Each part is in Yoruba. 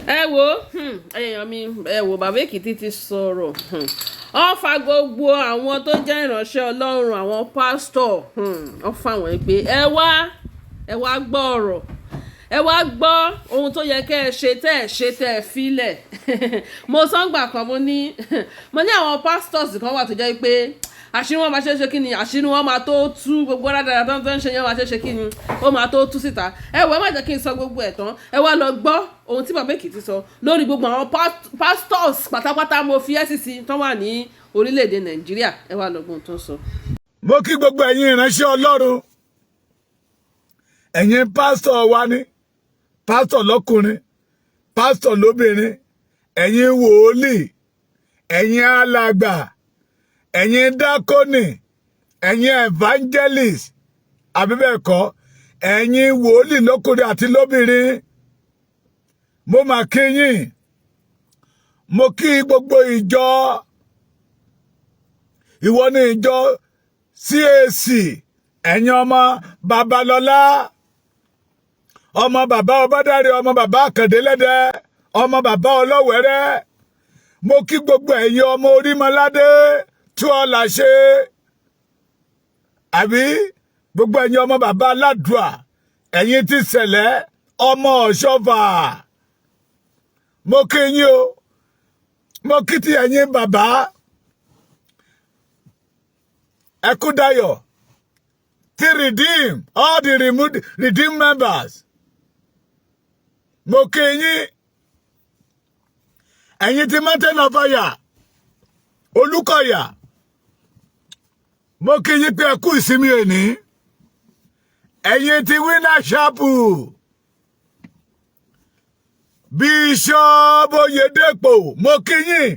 Ẹ wo, èèyàn mi, ẹ wo, Bàbá Èkìtì ti sọ̀rọ̀. Ó fa gbogbo àwọn tó jẹ́ ìránṣẹ́ Ọlọ́run, àwọn pásítọ̀, ó fà wọ́n pé ẹ wá, ẹ wá gbọ́ ọ̀rọ̀, ẹ wá gbọ́ ohun tó yẹ kẹ́ ẹ ṣe tẹ́ ẹ ṣe tẹ́ ẹ filẹ̀. Mo sọ́ngbà kan, mo ní àwọn pastors kan wà tó jẹ́ pé àṣírí wọn máa ṣe é ṣe kí ni, àṣírí wọn máa tó tú. Gbogbo rádaràda tó ń ṣe yẹn máa ṣe é ṣe kí ni, ó máa tó tú síta. Ẹ wọ, ẹ má jẹ́ kí n sọ gbogbo ẹ̀ tán. Ẹ wá lọ gbọ́ ohun tí Bàbá Èkìtì sọ lórí gbogbo àwọn pastors pátápátá mo fi ẹ́sìsì tó wà ní orílẹ̀-èdè Nàìjíríà. Ẹ wá lọ gbọ́ ohun tó ń sọ. Mo kí gbogbo ẹ̀yin ìránṣẹ́ Ọlọ́run, ẹ̀yin pásítọ̀ wa ní, pásítọ̀ lọ́kùnrin, pásítọ̀ lóbìnrin, ẹ̀yin wòólì, ẹ̀yin alàgbà, ẹ̀yin dákónì, ẹ̀yin evangelist, àbí bẹ́ẹ̀ kọ́, ẹ̀yin wòlíì lọ́kùnrin àti lóbìnrin, mo mà kí yín. Mo kí gbogbo ìjọ, ìwọ ní ìjọ CAC, ẹ̀yin ọmọ Babalọ́lá, ọmọ bàbá Ọbádáre, ọmọ bàbá Àkàndélẹ́dẹ́, ọmọ bàbá Ọlọ́wẹ̀rẹ́. Mo kí gbogbo ẹ̀yin ọmọ Orímọládé tí ọ là ṣe, àbí gbogbo ẹ̀yin ọmọ bàbá Aládùá, ẹ̀yin tí ṣẹlẹ̀ ọmọ Ọ̀ṣọ́fà, mo kí yín o. Mo kí ti ẹ̀yin bàbá Ẹkúndayọ̀ ti Redeem, all the Redeem members, mo kí yín. Ẹ̀yin tí Mountain of Fire, Olúkọ̀yà, mo kí yín pé ẹ kú ìsinmi òní. Ẹ̀yin tí Winner Chapel, Bishop Oyèdèpọ̀, mo kí yín,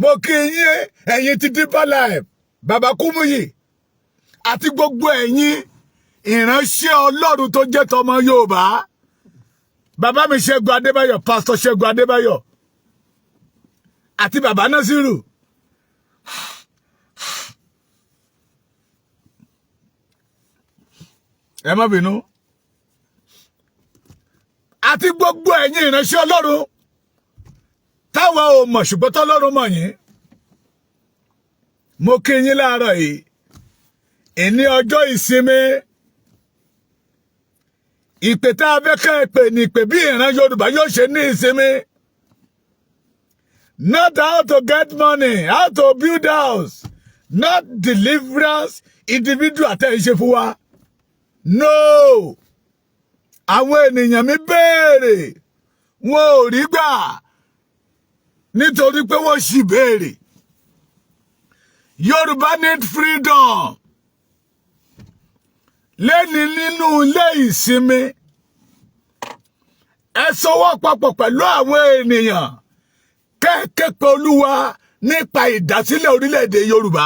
mo kí yín. Ẹ̀yin tí Deeper Life, Bàbá Kúmúyì, àti gbogbo ẹ̀yin ìránṣẹ́ Ọlọ́run tó jẹ́ tọmọ Yorùbá, bàbá mi Ṣẹ́gun Adébáyọ̀, Pásítọ̀ Ṣẹ́gun Adébáyọ̀, àti bàbá Násírù. Ẹ má bínú. Àti gbogbo ẹ̀yin ìránṣẹ́ Ọlọ́run táwa ò mọ̀ ṣùgbọ́n tọ́lọ́run mọ̀ yín, mo kí yín láàárọ̀ yìí. Ìní ọjọ́ ìsinmi, ìpè tá a fẹ́ ká ẹ pè ní ìpè bí ìran Yorùbá yóò ṣe ní ìsinmi. Not how to get money, how to build house, not deliverance individual tẹ́ ẹ ṣe fún wa. No, àwọn ènìyàn mi béèrè, wọn ò rí gbà nítorí pé wọ́n ṣì béèrè. Yorùbá need freedom lẹ́ni nínú ilé ìsinmi. Ẹ sọwọ́ papọ̀ pẹ̀lú àwọn ènìyàn kẹ́ẹ̀kẹ́ pé Olúwa nípa ìdásílẹ̀ orílẹ̀-èdè Yorùbá.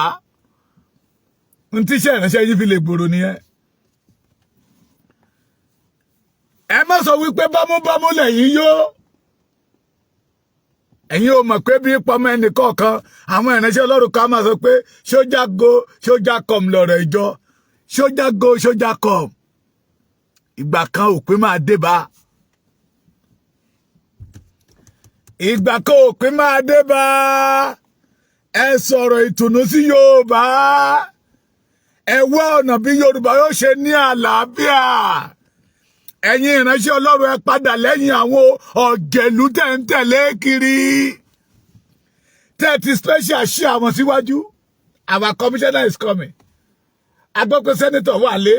N tíṣẹ́ ìránṣẹ́ yìí fi lè gbòòrò nìyẹn. Ẹ má sọ wípé bámúbámú lẹ́yìn yó. Ẹ̀yin ò mọ̀ pé bí pọmọ ẹnì kọ̀ọ̀kan, àwọn ìránṣẹ́ Ọlọ́run kan máa sọ pé sójà go, sójà come lọ̀rọ̀ ìjọ, sójà go, sójà come. Ìgbà kan òpin máa dé bá, ìgbà kan òpin máa dé bá. Ẹ sọ̀rọ̀ ìtùnú sí Yorùbá, ẹ wá ọ̀nà bí Yorùbá yóò ṣe ní àlàáfíà. Ẹ̀yin ìránṣẹ́ Ọlọ́run, ẹ padà lẹ́yìn àwọn ọ̀gẹ̀lú tẹ̀ ń tẹ̀lé kiri, tẹ́ ti special ṣe àwọn síwájú. Our commissioner is coming. A gbọ́ pé senator wà lé,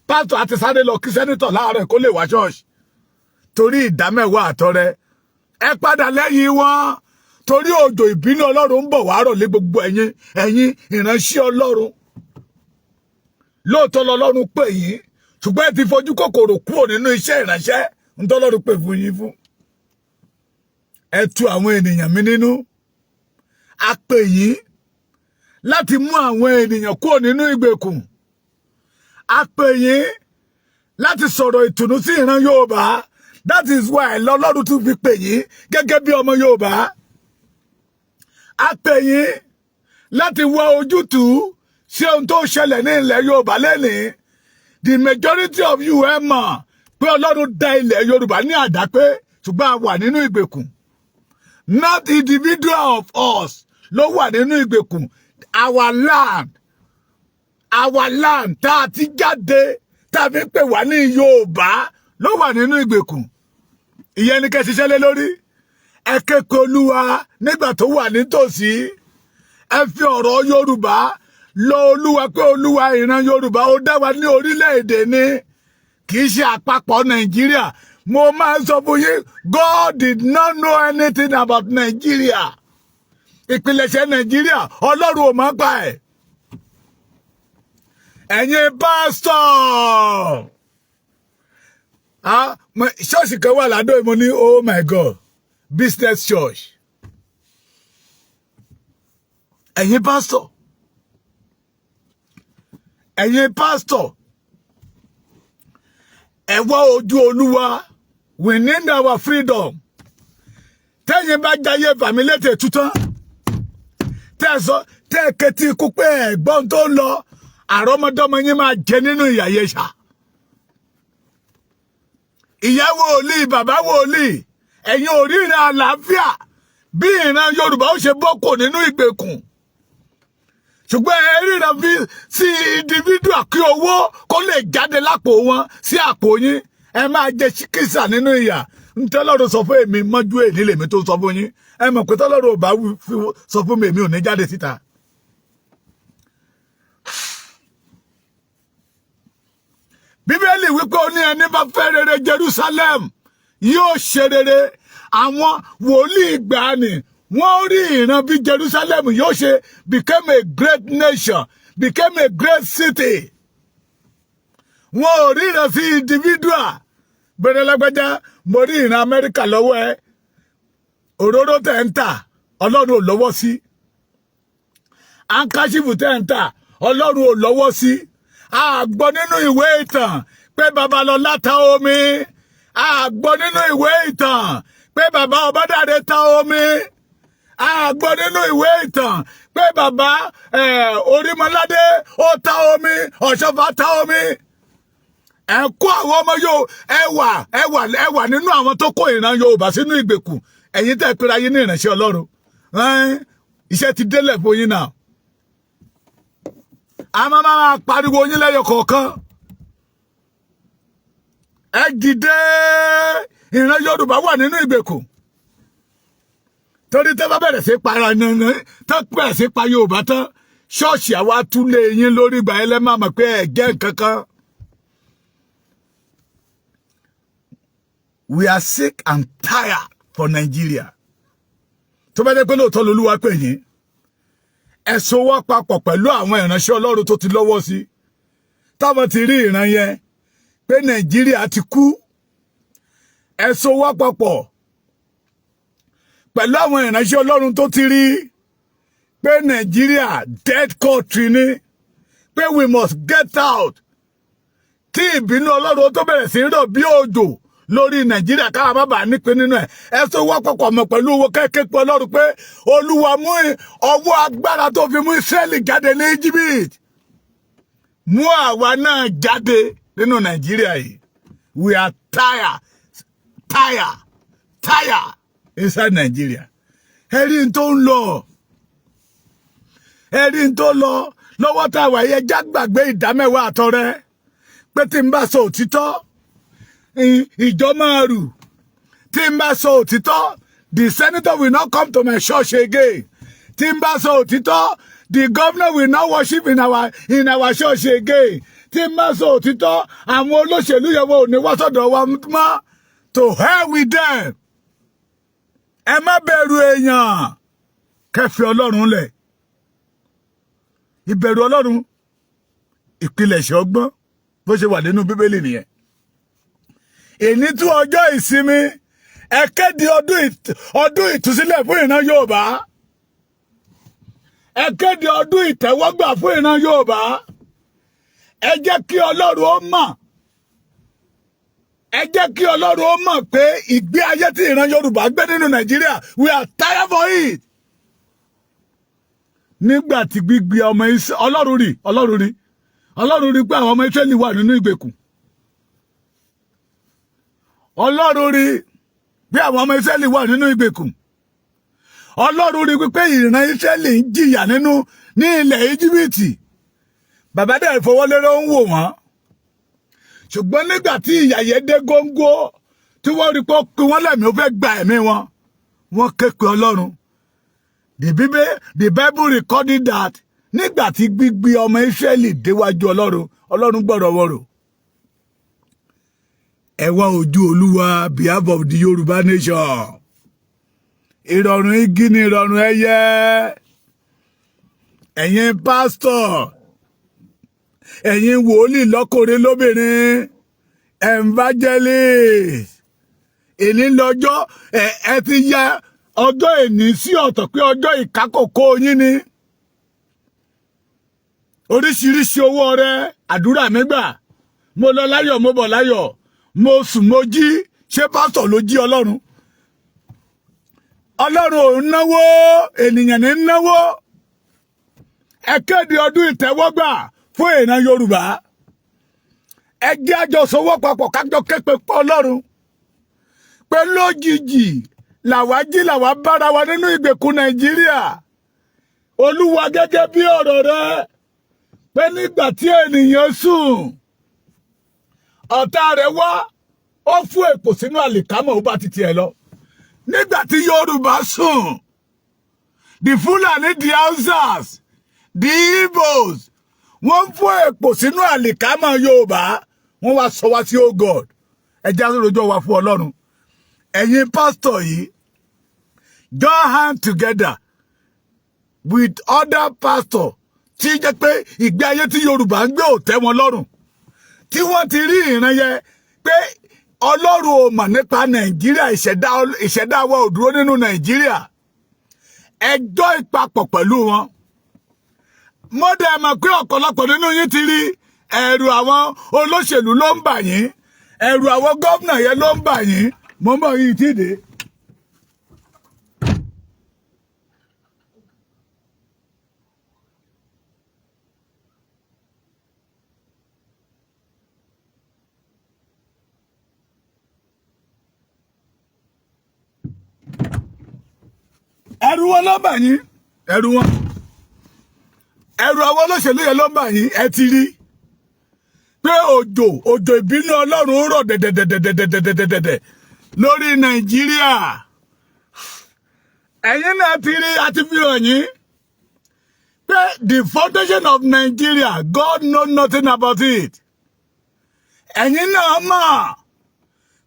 pásítọ̀ àti sáré lọ kí senator láàárọ̀ kó lè wá ṣọ́ọ̀ṣì torí ìdámẹ́wàá àtọrẹ. Ẹ padà lẹ́yìn wọn torí òjò ìbínú Ọlọ́run ń bọ̀ wá rọ̀ lé gbogbo ẹ̀yin ìránṣẹ́ Ọlọ́run. Lóòótọ́ lọ́lọ́run pè yín, ṣùgbọ́n ẹ ti fojú kòkòrò kúrò nínú iṣẹ́ ìránṣẹ́ ntọ́lọ́run pè fún yín fún. Ẹ tu àwọn ènìyàn mi nínú. A pè yín láti mú àwọn ènìyàn kúrò nínú ìgbèkùn. A pè yín láti sọ̀rọ̀ ìtùnú sí ìran Yorùbá. That is why lọ́lọ́run tún fi pè yín gẹ́gẹ́ bí ọmọ Yorùbá. A pè yín láti wá ojútùú sí ohun tó ṣẹlẹ̀ ní ilẹ̀ Yorùbá lẹ́nìí. The majority of you, ẹ mọ̀ pé Ọlọ́run dá ilẹ̀ Yorùbá ní àdápé. Ṣùgbọ́n a wà nínú ìgbèkùn. Not individual of us ló wà nínú ìgbèkùn. Our land, our land tá a ti jáde, tá a fi ń pè wá ní Yorùbá, ló wà nínú ìgbèkùn. Ìyẹn ni kẹ́ ṣiṣẹ́ lé lórí. Ẹ ké pe Olúwa nígbà tó wà nítòsí. Ẹ fi ọ̀rọ̀ Yorùbá lọ Olúwa pé, Olúwa, ìran Yorùbá, ó dá wa ní orílẹ̀-èdè ni, kì í ṣe àpapọ̀ Nàìjíríà. Mo máa ń sọ fún yín, God did not know anything about Nigeria. Ìpilẹ̀ṣẹ̀ Nàìjíríà, Ọlọ́run ò mọ̀ pa ẹ̀. Ẹ̀yin pásítọ̀, ṣọ́ọ̀ṣì kan wà ládó, mo ní, "Oh my God, business church." Ẹ̀yin pásítọ̀, ẹ̀yin pásítọ̀, ẹ wá ojú Olúwa. We need our freedom. Tẹ́yìn bá jayé fàmílétè tútán, tẹ́ ẹ sọ, tẹ́ ẹ kẹtí ikú pé ẹ̀gbọ́n tó ń lọ, àrọ́mọdọ́mọ yín máa jẹ nínú ìyà yẹn ṣá. Ìyá wòlíì, bàbá wòlíì, ẹ̀yin ò ríran àlàáfíà bí ìran Yorùbá ó ṣe bọ́ kò nínú ìgbèkùn, ṣùgbọ́n ẹ ríran fi sí individual kí owó kó lè jáde lápò wọn sí àpò yín. Ẹ máa jẹ kísà nínú ìyà. Ntọ́lọ́run sọ fún èmi mọ́jú èní lèmi tó sọ fún yín. Ẹ mọ̀ pé tọ́lọ́run ò bá sọ fún mi, èmi ò ní jáde síta. Bíbélì wípé ó ní ẹni bá fẹ́ rere Jerusalem yóò ṣe rere. Àwọn wòlíì ìgbàanì, wọ́n rí ìran bí Jerusalem yóò ṣe became a great nation, became a great city. Wọn ò ríran sí individual. Bẹ̀rẹ̀ lágbájá, mo rí ìran Amẹ́ríkà lọ́wọ́ ẹ. Òróró tẹ̀ ń tà, Ọlọ́run ò lọ́wọ́ sí. Handkerchief tẹ̀ ń tà, Ọlọ́run ò lọ́wọ́ sí. A gbọ́ nínú ìwé ìtàn pé Babalọ́lá ta omi. A gbọ́ nínú ìwé ìtàn pé bàbá Ọbádáre ta omi. A gbọ́ nínú ìwé ìtàn pé bàbá Orímọládé ó ta omi, Ọ̀ṣọ́fà ta omi. Ẹ kó àwọn ọmọ yóò, ẹ wà, ẹ wà, ẹ wà nínú àwọn tó kó ìran Yorùbá sínú ìgbèkùn. Ẹ̀yin tẹ́ pera yín ní ìránṣẹ́ Ọlọ́run, iṣẹ́ ti délẹ̀ fún yín náà. A máa máa pariwo yín lẹ́yọ kọ̀ọ̀kan. Ẹ dìde, ìran Yorùbá wà nínú ìgbèkùn, torí tẹ́ bá bẹ̀rẹ̀ sí para nínú, tẹ́ bẹ̀rẹ̀ sí pa Yorùbá tán, ṣọ́ọ̀ṣì àwa túlé yín lórí ìgbà yẹn lẹ́ máa mọ̀ pé ẹ jẹ́ nǹkan kan. We are sick and tired for Nigeria. Tó bá jẹ́ pé lóòótọ́ lolúwa pè yín, ẹ sowọ́ papọ̀ pẹ̀lú àwọn ìránṣẹ́ Ọlọ́run tó ti lọ́wọ́ sí, táwọn ti rí ìran yẹn pé Nàìjíríà ti kú. Ẹ sowọ́ papọ̀ pẹ̀lú àwọn ìránṣẹ́ Ọlọ́run tó ti rí pé Nàìjíríà dead country ni, pé we must get out, kí ìbínú Ọlọ́run tó bẹ̀rẹ̀ sí rọ̀ bí òjò lórí Nàìjíríà, káwa má bàa nípìn nínú ẹ̀. Ẹ tó wọ́ pọ̀pọ̀ mọ̀ pẹ̀lú owó kẹ́kẹ́ pé Ọlọ́run, pé Olúwa, mú ọwọ́ agbára tó fi mú Ísírẹ́lì jáde ní Egypt, mú àwa náà jáde nínú Nàìjíríà yìí. We are tired, tired, tired inside Nigeria. Ẹ̀rí tó ń lọ, ẹ̀rí tó lọ lọ́wọ́ tá a wà yẹ, já gbàgbé ìdámẹ́wàá àtọrẹ, pé tí n bá sọ òtítọ́, ìjọ máa rù. Tí n bá sọ òtítọ́, the senator will not come to my church again. Tí n bá sọ òtítọ́, the governor will not worship in our church again. Tí n bá sọ òtítọ́, àwọn olóṣèlú yẹn wọn ò ní wá sọ́dọ̀ wa mọ́. To hell with them. Ẹ má bẹ̀rù èèyàn, kẹfì Ọlọ́run lẹ̀. Ìbẹ̀rù Ọlọ́run ìpilẹ̀ṣẹ̀ ọgbọ́n, bó ṣe wà nínú Bíbélì nìyẹn. Èní tún ọjọ́ ìsinmi, ẹ kéde ọdún ìtúsílẹ̀ fún ìran Yorùbá. Ẹ kéde ọdún ìtẹ́wọ́gbà fún ìran Yorùbá. Ẹ jẹ́ kí Ọlọ́run ó mọ̀, ẹ jẹ́ kí Ọlọ́run ó mọ̀ pé ìgbé ayé tí ìran Yorùbá gbé nínú Nàìjíríà, we are tired for it. Nígbà tí gbígbé ọmọ Ọlọ́run rí, Ọlọ́run rí, Ọlọ́run rí pé àwọn ọmọ Ísírẹ́lì wà nínú ìgbèkùn. Ọlọ́run rí pé Pé àwọn ọmọ Ísírẹ́lì wà nínú ìgbèkùn. Ọlọ́run rí wípé ìran Ísírẹ́lì ń jìyà nínú ní ilẹ̀ Íjíbítì. Bàbá dẹ̀ fọwọ́lérò ń wò wọ́n. Ṣùgbọ́n nígbà tí ìyà yẹn dé góńgó, tí wọ́n rí pé ó pin wọ́n lẹ́mìí, ó fẹ́ gba ẹ̀mí wọn, wọ́n ké pe Ọlọ́run. The Bible recorded that nígbà tí gbígbé ọmọ Ísírẹ́lì déwájú Ọlọ́run, Ọlọ́run gbọ́dọ̀ wọ̀rọ̀. Ẹ wá ojú Olúwa behalf of the Yorùbá nation. Ìrọ̀rùn igi ni ìrọ̀rùn ẹyẹ. Ẹ̀yin pásítọ̀, ẹ̀yin wòlíì lọ́kùnrin lóbìnrin, evangelist, èní lọ́jọ́ ẹ ti ya ọjọ́ èní sí ọ̀tọ̀ pé ọjọ́ ìkákòkò yín ni. Oríṣiríṣi owó ọrẹ àdúrà mi gbà, mo lọ láyọ̀, mo bọ̀ láyọ̀, mo sùn, mo jí. Ṣé pásítọ̀ ló jí Ọlọ́run? Ọlọ́run ò náwó, ènìyàn ní náwó. Ẹ kéde ọdún ìtẹ́wọ́gbà fún ìran Yorùbá. Ẹ jẹ́ àjọ sowọ́ papọ̀, kájọ képe pọ̀ Ọlọ́run pé lójijì làwa jí, làwa bára wa nínú ìgbèkùn Nàìjíríà. Olúwa, gẹ́gẹ́ bí ọ̀rọ̀ rẹ pé nígbà tí ènìyàn sùn, ọ̀tá rẹ̀ wá, ó fún èpò sínú àlìkámọ̀, ó bá ti tiẹ̀ lọ. Nígbà tí Yorùbá sùn, the Fulani, the Hausas, the Igbos, wọ́n fún èpò sínú àlìkámọ̀ Yorùbá, wọ́n wá sọ wá sí. Oh God, ẹ jẹ́ àròjọ wa fún Ọlọ́run. Ẹ̀yin pásítọ̀ yìí, join hand together with other pastor tí jẹ́ pé ìgbé ayé tí Yorùbá ń gbé ò tẹ́ wọn lọ́rùn, tí wọ́n ti rí ìran yẹ pé Ọlọ́run ò mọ̀ nípa Nàìjíríà, ìṣẹ̀dá wa ò dúró nínú Nàìjíríà. Ẹjọ́ ìpapọ̀ pẹ̀lú wọn. Mo dẹ̀ mọ̀ pé ọ̀pọ̀lọpọ̀ nínú yín ti rí. Ẹ̀rù àwọn olóṣèlú ló ń bà yín, ẹ̀rù àwọn gómìnà yẹn ló ń bà yín. Mo ń bọ̀ yìí tí dé. Ẹ̀rù wọn ló ń bà yín, ẹ̀rù wọn, ẹ̀rù àwọn olóṣèlú yẹn ló ń bà yín. Ẹ ti rí pé òjò ìbínú Ọlọ́run ń rọ̀ dẹ̀dẹ̀dẹ̀dẹ̀dẹ̀dẹ̀dẹ̀dẹ̀ lórí Nàìjíríà. Ẹ̀yin náà ti rí, àti fi hàn yín pé the foundation of Nigeria, God know nothing about it. Ẹ̀yin náà mọ̀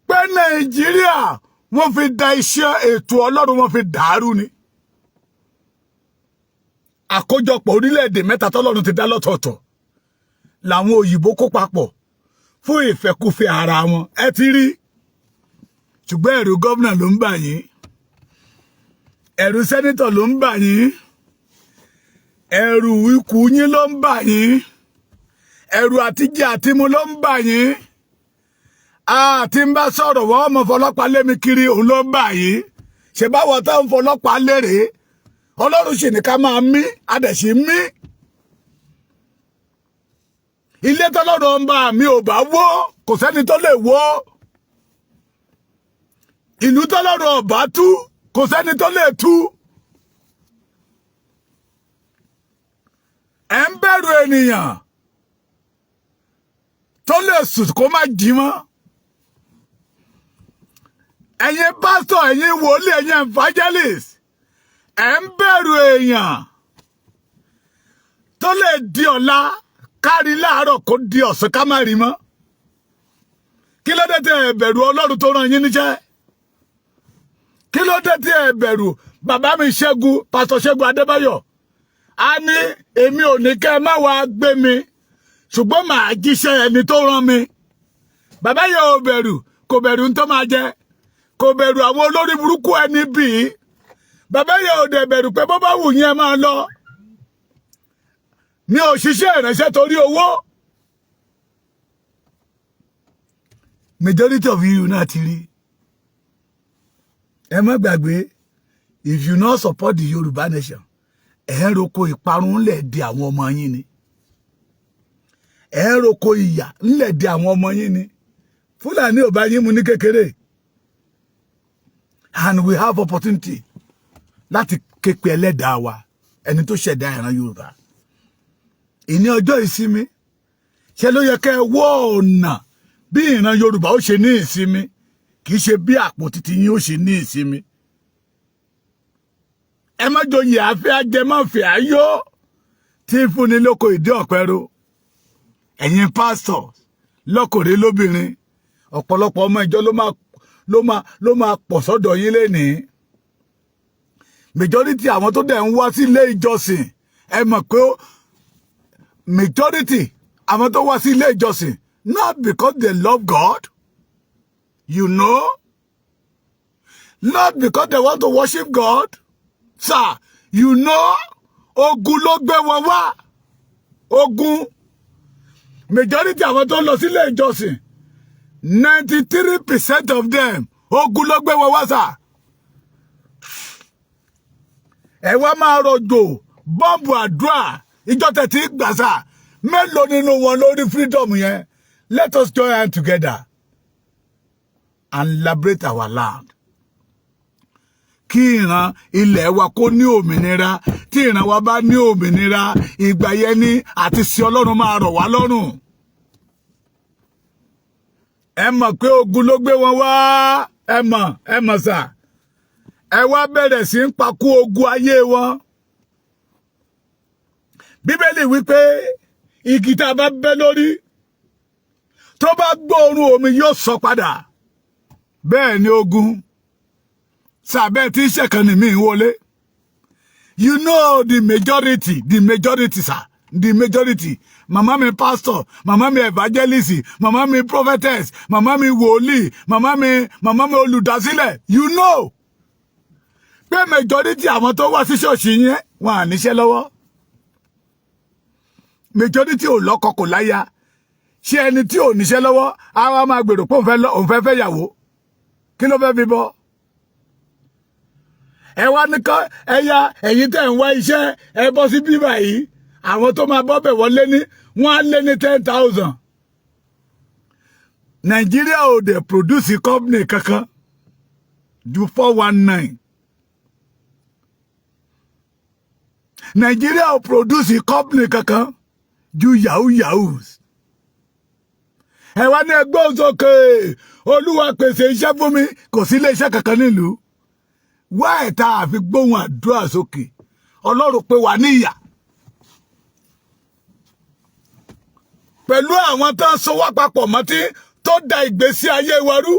pé Nàìjíríà, wọ́n fi da iṣẹ́ ètò Ọlọ́run, wọ́n fi dàrú ni. Àkójọpọ̀ orílẹ̀-èdè mẹ́ta tọ́lọ́run ti dá lọ́tọ̀ọ̀tọ̀ làwọn òyìnbó kó papọ̀ fún ìfẹ́kúfẹ̀ẹ́ ara wọn. Ẹ ti rí, ṣùgbọ́n ẹ̀rù gómìnà ló ń bà yín, ẹ̀rù senator ló ń bà yín, ẹ̀rù ikú yín ló ń bà yín, ẹ̀rù àtijẹ àtimu ló ń bà yín. Àti ń bá sọ̀rọ̀, wọ́n mọ̀ fọlọ́pàá lé mi kiri, òun ló ń bà yín. Ṣe báwọn tó ń fọlọ́pàá lérè? Ọlọ́run sì ní ká máa mí, adẹ̀sí mí. Ilé tọ́lọ́run ń bá mi ò bá wó, kò sẹ́ni tó lè wó. Ìlú tọ́lọ́run ọ̀bá tú, kò sẹ́ni tó lè tú. Ẹ̀ ń bẹ̀rù ènìyàn tó lè sùn kó má jí mọ́. Ẹ̀yin pásítọ̀, ẹ̀yin wòlíì, ẹ̀yin evangelist, ẹ̀ ń bẹ̀rù èèyàn tó lè di ọ̀la kárí láàárọ̀, kó di ọ̀sán ká má rí mọ́. Kí ló dé tí ẹ bẹ̀rù Ọlọ́run tó rán yín níṣẹ́? Kí ló dé tí ẹ bẹ̀rù bàbá mi Ṣẹ́gun, Pásítọ̀ Ṣẹ́gun Adébáyọ̀? A ní èmi ò ní kẹ́ ẹ má wàá gbé mi, ṣùgbọ́n màá jíṣẹ́ ẹni tó rán mi. Bàbá yẹn ò bẹ̀rù, kò bẹ̀rù ń tó máa jẹ, kò bẹ̀rù àwọn olórí burúkú ẹni bíi. Bàbá yẹn ò dẹ̀ bẹ̀rù pé bó bá wù yín ẹ máa lọ. Mi ò ṣiṣẹ́ ìránṣẹ́ torí owó. Majority of you náà ti rí. Ẹ má gbàgbé, if you no support the Yorùbá nation, ẹ ń roko ìparun ńlẹ̀ di àwọn ọmọ yín ni, ẹ ń roko ìyà ńlẹ̀ di àwọn ọmọ yín ni. Fúlàní ò bá yín mu ní kékeré. And we have opportunity láti képe ẹlẹ́dàá wa, ẹni tó ṣẹ̀dá ìran Yorùbá. Ìní ọjọ́ ìsinmi, ṣe ló yẹ kẹ́ ẹ wọ́ ọ̀nà bí ìran Yorùbá ó ṣe ní ìsinmi, kì í ṣe bí àpò títí yín ó ṣe ní ìsinmi. Ẹ má joyè àfẹ́ ajẹmọ́fẹ́ ayọ́ tí ń fúnni lóko ìdí ọ̀pẹ́rọ. Ẹ̀yin pásítọ̀, lọ́kùnrin lóbìnrin, ọ̀pọ̀lọpọ̀ ọmọ ìjọ ló máa pọ̀ sọ́dọ̀ yín lénìí. Majority àwọn tó dẹ̀ ń wá sí ilé ìjọsìn, ẹ mọ̀ pé majority àwọn tó wá sí ilé ìjọsìn, not because they love God, not because they want to worship God, sir. Ogun ló gbé wọn wá. Ogun. Majority àwọn tó ń lọ sílé ìjọsìn, 93% of them, ogun ló gbé wọn wá, sir. Ẹ wá máa rọ̀jò bọ́ǹbù àdúrà. Ìjọ tẹ̀tí gbà, sir, mélòó nínú wọn lórí freedom yẹn? Let us join hand together and liberate our land, kí ìran ilẹ̀ wa kó ní òmìnira. Tí ìran wa bá ní òmìnira, ìgbà yẹn ni àti sí Ọlọ́run máa rọ̀ wá lọ́rùn. Ẹ mọ̀ pé ogun ló gbé wọn wá. Ẹ mọ̀, ẹ mọ̀, sir. Ẹ wá bẹ̀rẹ̀ sí ń pakú ogun ayé wọn. Bíbélì wípé igi tá a bá bẹ́ lórí, tó bá gbóòórùn omi, yóò sọ padà. Bẹ́ẹ̀ ni ogun sàbẹ̀ tí ṣẹ̀kan ní mí wọlé. You know the majority, the majority, sir, the majority, màmá mi pastor, màmá mi evangelist, màmá mi prophetess, màmá mi wòlíì, màmá mi olùdásílẹ̀, you know pé majority àwọn tó wá sí ṣọ́ọ̀ṣì yẹn, wọn à níṣẹ́ lọ́wọ́. Majority ò lọ́kọ, kò láya. Ṣé ẹni tí ò níṣẹ́ lọ́wọ́ á wá máa gbèrò pé òun fẹ́ fẹ́ yàwó? Kí ló fẹ́ fi bọ́? Ẹ wá ní kọ́ ẹ̀yà ẹ̀yin tẹ̀ ń wá iṣẹ́, ẹ bọ́ sí bíbà yìí. Àwọn tó máa bọ́ bẹ̀ wọ́n lé ní, wọ́n á lé ní 10,000. Nàìjíríà ò dẹ̀ produce company kankan ju 419. Nàìjíríà ò produce company kankan ju yahoo yahoos. Ẹ wá ní ẹgbẹ́ òsókè, Olúwa pèsè iṣẹ́ fún mi. Kò sí ilé iṣẹ́ kankan nílùú wá. Ẹ̀ta àfi gbóhùn àdúrà sókè, Ọlọ́run pé wà ní ìyà pẹ̀lú àwọn tó ń so wá papọ̀ mọ́ tí tó da ìgbésí ayé wa rú.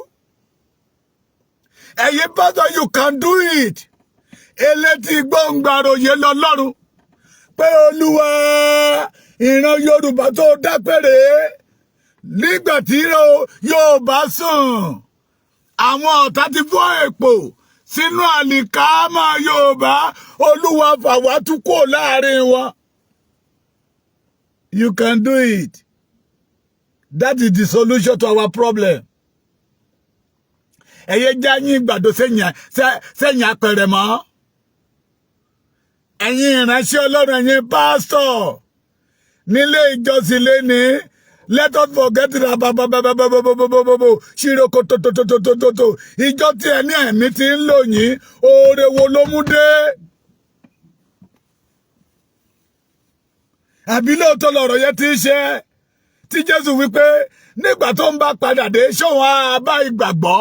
Ẹ̀yin pásítọ̀, you can do it. Elétí gbóngbàròyé lọ́lọ́run pé Olúwa, ìran Yorùbá tó dápẹ́rẹ́ nígbà tí Yorùbá sùn, àwọn ọ̀tá ti fọ́ èpò sínú àlìkámà Yorùbá. Olúwa, fà wá tú kúrò láàrin wọn. You can do it. That is the solution to our problem. Ẹ̀yẹ já yín gbàdo sẹ́yìn apẹ̀rẹ̀ mọ́. Ẹ̀yin ìránṣẹ́ Ọlọ́run, ẹ̀yin pásítọ̀ nílé ìjọsìn lẹ́ni, let us forget that babababababababababo ṣíroko tótótótótótó. Ìjọ tí ẹ ní ẹ̀mí ti ń lò yín, oore wo ló mú dé? Àbí lóòótọ́ lọ̀rọ̀ yẹn ti ń ṣe tí Jésù wípé nígbà tó ń bá padà dé, ṣóun á bá ìgbàgbọ́?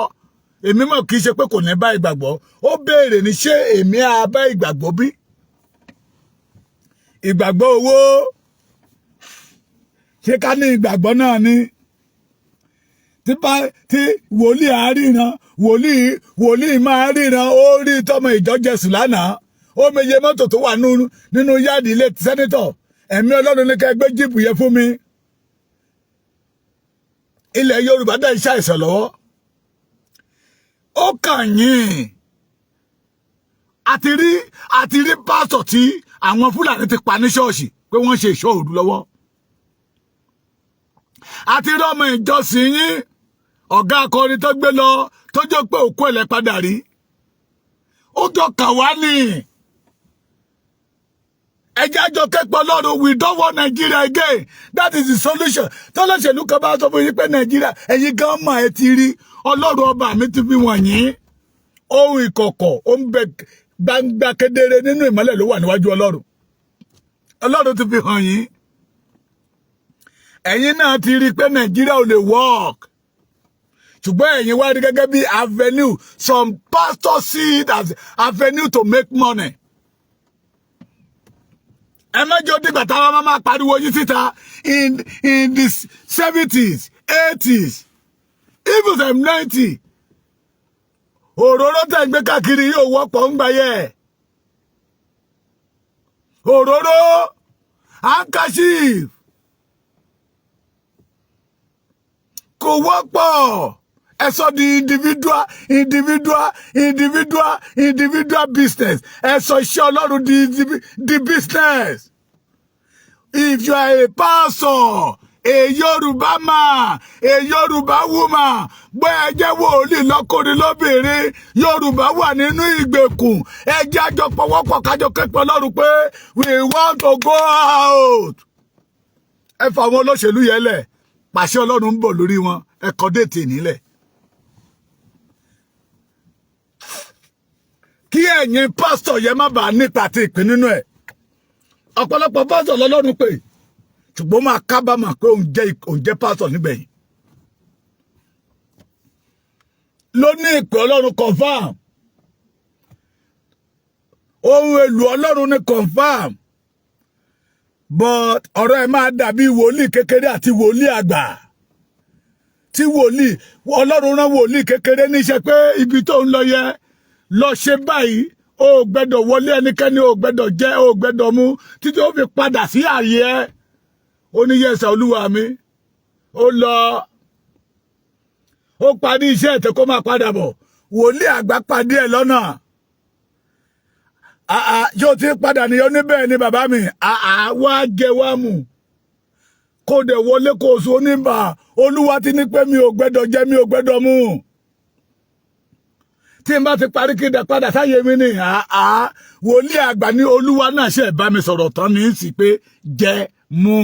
Èmi mọ̀ kì í ṣe pé kò ní bá ìgbàgbọ́. Ó béèrè ní, ṣé èmi á bá ìgbàgbọ́ bí? Ìgbàgbọ́ owó, ṣé ká ní ìgbàgbọ́ náà ni tí bá tí wòlíì àríran, wòlíì máa ríran, ó rí tọmọ ìjọ Jésù lánàá, ó meye mọ́tò tó wà nínú yáàdì ilé senator. Ẹ̀mí Ọlọ́run ní ká gbé jíìpù yẹn fún mi. Ilẹ̀ Yorùbá dẹ̀ ń ṣàìsàn lọ́wọ́. Ó kàn yín. Àti rí pásítọ̀ tí àwọn Fúlàní ti pa ní ṣọ́ọ̀ṣì pé wọ́n ṣe ìṣọ́ òru lọ́wọ́. Àti rí ọmọ ìjọsìn yín, ọ̀gá akọrin tó gbé lọ, tó jẹ́ pé òkú ẹ̀ lẹ́ padà rí. Ó jọ kà wá ní ẹjẹ́ àjọ kẹ́pọ̀ Ọlọ́run. We don't want Nigeria again. That is the solution. Tọ́lọ́ṣèlú kan bá sọ fún yín pé Nàìjíríà, ẹ̀yin gan mọ̀, ẹ ti rí. Ọlọ́run ọba mi ti fi wọ̀nyí. Ohun ìkọ̀kọ̀ ó ń bẹ gbangba kedere nínú ìmọ́lẹ̀ ló wà níwájú Ọlọ́run. Ọlọ́run ti fi hàn yín. Ẹ̀yin náà ti rí i pé Nàìjíríà ò lè work, ṣùgbọ́n ẹ̀yin wá rí gẹ́gẹ́ bí avenue. Some pastors see it as avenue to make money. Ẹ mẹ́jọ dìgbà táwọn máa pariwo yín síta. In the 70s, 80s, even some 90, òróró tẹ̀ ń gbé káàkiri yóò wọ́pọ̀ ń gbà yẹ. Òróró, handkerchief kò wọ́pọ̀. Ẹ sọ di individual, individual, individual, individual business. Ẹ sọ iṣẹ́ Ọlọ́run di business. If you are a pastor, a Yorùbá man, a Yorùbá woman, gbọ́, ẹ jẹ́ wòlíì lọ́kùnrin lóbìnrin, Yorùbá wà nínú ìgbèkùn. Ẹ jẹ́ àjọ pọ̀wọ́pọ̀ kájọ képe Ọlọ́run pé we want to go out. Ẹ fà àwọn olóṣèlú yẹn lẹ̀. Pàṣẹ Ọlọ́run ń bọ̀ lórí wọn. Ẹ kọ date nílẹ̀. Kí ẹ̀yin pásítọ̀ yẹn má bàa nípa àti ìpín nínú ẹ̀. Ọ̀pọ̀lọpọ̀ pásítọ̀ lọ́lọ́run pè, ṣùgbọ́n máa kábàámọ̀ pé òun jẹ́ pásítọ̀ nígbẹ̀yìn. Ló ní ìpè Ọlọ́run confam, ohun èlò Ọlọ́run ní confam, but ọ̀rọ̀ ẹ̀ máa dàbí wòlíì kékeré àti wòlíì àgbà. Tí wòlíì Ọlọ́run rán wòlíì kékeré níṣẹ́ pé ibi tó ń lọ yẹ lọ ṣe báyìí, o gbẹ́dọ̀ wọlé ẹnikẹ́ni, o gbẹ́dọ̀ jẹ, o gbẹ́dọ̀ mu títí ó fi padà sí ààyè ẹ. Ó ní, "Yes, olúwa mi." Ó lọ, ó parí iṣẹ́ ẹ̀tẹ́ kó máa padà bọ̀, wòlíì àgbà pàdé ẹ̀ lọ́nà. Àà, yóò ti padà nìyẹn? Oníbẹ̀ ni bàbá mi. Àà, wá jẹ, wá mu, kó dẹ̀ wọlé kó o sùn. Oníbà olúwa ti ní pé mi ò gbẹ́dọ̀ jẹ, mi ò gbẹ́dọ̀ mu, tí n bá ti parí kí n dẹ̀ padà sáyé mi ni. Àá, wòlíì àgbà ní olúwa náà ṣe bá mi sọ̀rọ̀ tán ní sí pé jẹ, mu.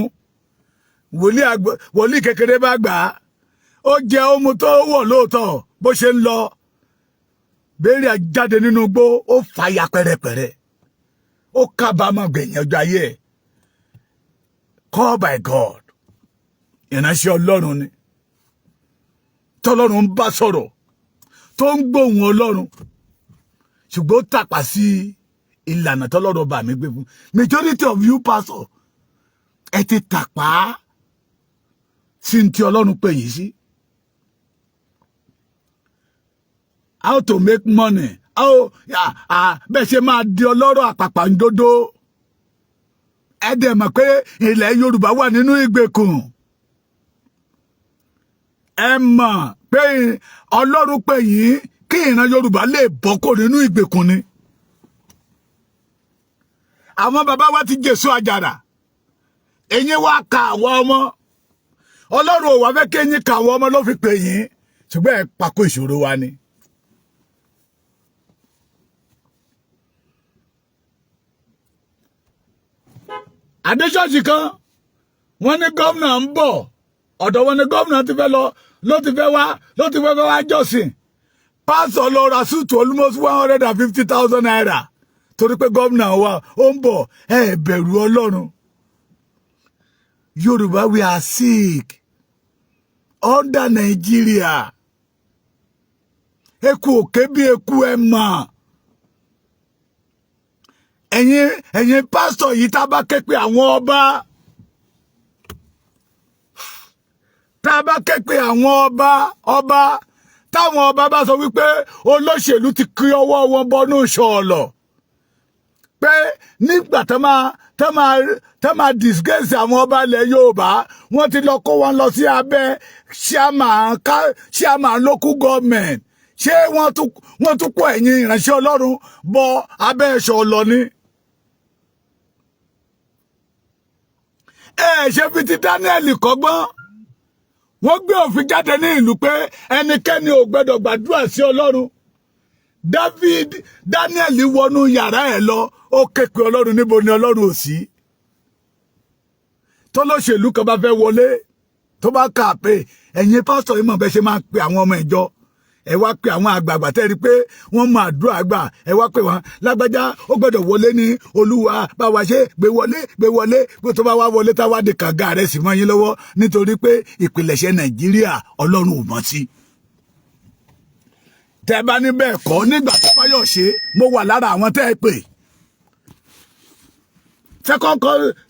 Wòlíì àgbà, wòlíì kékeré bá gbà á, ó jẹ, ó mu tó wọ̀ lóòótọ́. Bó ṣe ń lọ béèrè jáde nínú igbó, ó fàya pẹ̀rẹ̀pẹ̀rẹ̀, ó kábàámọ̀ gbẹ̀yìn ọjọ́ ayé ẹ̀. Call by God, ìránṣẹ́ Ọlọ́run ni, tọ́lọ́run ń bá sọ̀rọ̀, tó ń gbóhùn Ọlọ́run, ṣùgbọ́n ó tàpá sí ìlànà tọ́lọ́run bá mi gbé fún. Majority of you pastor, ẹ ti tàpá sí ti Ọlọ́run pè yín sí. How to make money, how bẹ́ẹ̀ ṣe máa di ọlọ́rọ̀ àpàpàǹdodo. Ẹ dẹ̀ mọ̀ pé ilẹ̀ Yorùbá wà nínú ìgbèkùn. Ẹ mọ̀ pé Ọlọ́run pè yín kí ìran Yorùbá lè bọ́ kó nínú ìgbèkùn ni. Àwọn bàbá wa ti jésù àjàrà, eyín wa ka àwọn ọmọ. Ọlọ́run ò wá fẹ́ kí eyín ka àwọn ọmọ ló fi pè yín, ṣùgbọ́n ẹ pàkó ìṣòro wa ni. Adéṣọ́ọ̀ṣì kan, wọ́n ní gómìnà ń bọ̀. Ọ̀dọ̀ wọn ní gómìnà ti fẹ́ lọ, ló ti fẹ́ wá, ló ti fẹ́ wá jọ́sìn. Pásọ̀ lọ ra suit almost ₦150,000 torí pé gómìnà wa ó ń bọ̀. Ẹ bẹ̀rù Ọlọ́run. Yorùbá, we are sick under Nigeria. Eku òkè bí eku. Ẹ mọ̀, ẹ̀yin pásítọ̀ yìí, tá a bá ké pe àwọn ọba, tá a bá ké pe àwọn ọba, táwọn ọba bá sọ wípé olóṣèlú ti kí ọwọ́ wọn bọnú ṣọ̀ọ̀lọ̀, pé nígbà tá máa disgrace àwọn ọba ilẹ̀ Yorùbá, wọ́n ti lọ kó wọn lọ sí abẹ́ chairman local government. Ṣé wọ́n tún kó ẹ̀yin ìránṣẹ́ Ọlọ́run bọ abẹ́ ṣọ̀ọ̀lọ̀ ni? Ẹ ṣe fi ti Daniel kọ́gbọ́n. Wọ́n gbé òfin jáde ní ìlú pé ẹnikẹ́ni ò gbẹ́dọ̀ gbàdúrà sí Ọlọ́run. David Daniel wọnú yàrá ẹ̀ lọ, ó ké pe Ọlọ́run. Níbo ni Ọlọ́run ò sí? Tọ́lọ́ṣèlú kan bá fẹ́ wọlé, tó bá kà pé ẹ̀yin pásítọ̀ yìí mọ̀ bẹ́ẹ̀ ṣe máa pe àwọn ọmọ ìjọ. Ẹ wá pe àwọn àgbààgbà tẹ́ rí pé wọ́n mọ àdúrà gbà. Ẹ wá pè wọ́n, lágbájá ó gbọ́dọ̀ wọlé ní, Olúwa bá wa ṣe, gbé wọlé, gbé wọlé. Pé tó bá wá wọlé, tá wá di kànga rẹ̀ sì mọ́ yín lọ́wọ́, nítorí pé ìpìlẹ̀ṣẹ̀ Nàìjíríà, Ọlọ́run ò mọ̀ sí. Tẹ́ bá ní bẹ́ẹ̀ kọ́, nígbà tó Fáyọ̀ṣe, mo wà lára àwọn tẹ́ ẹ pè.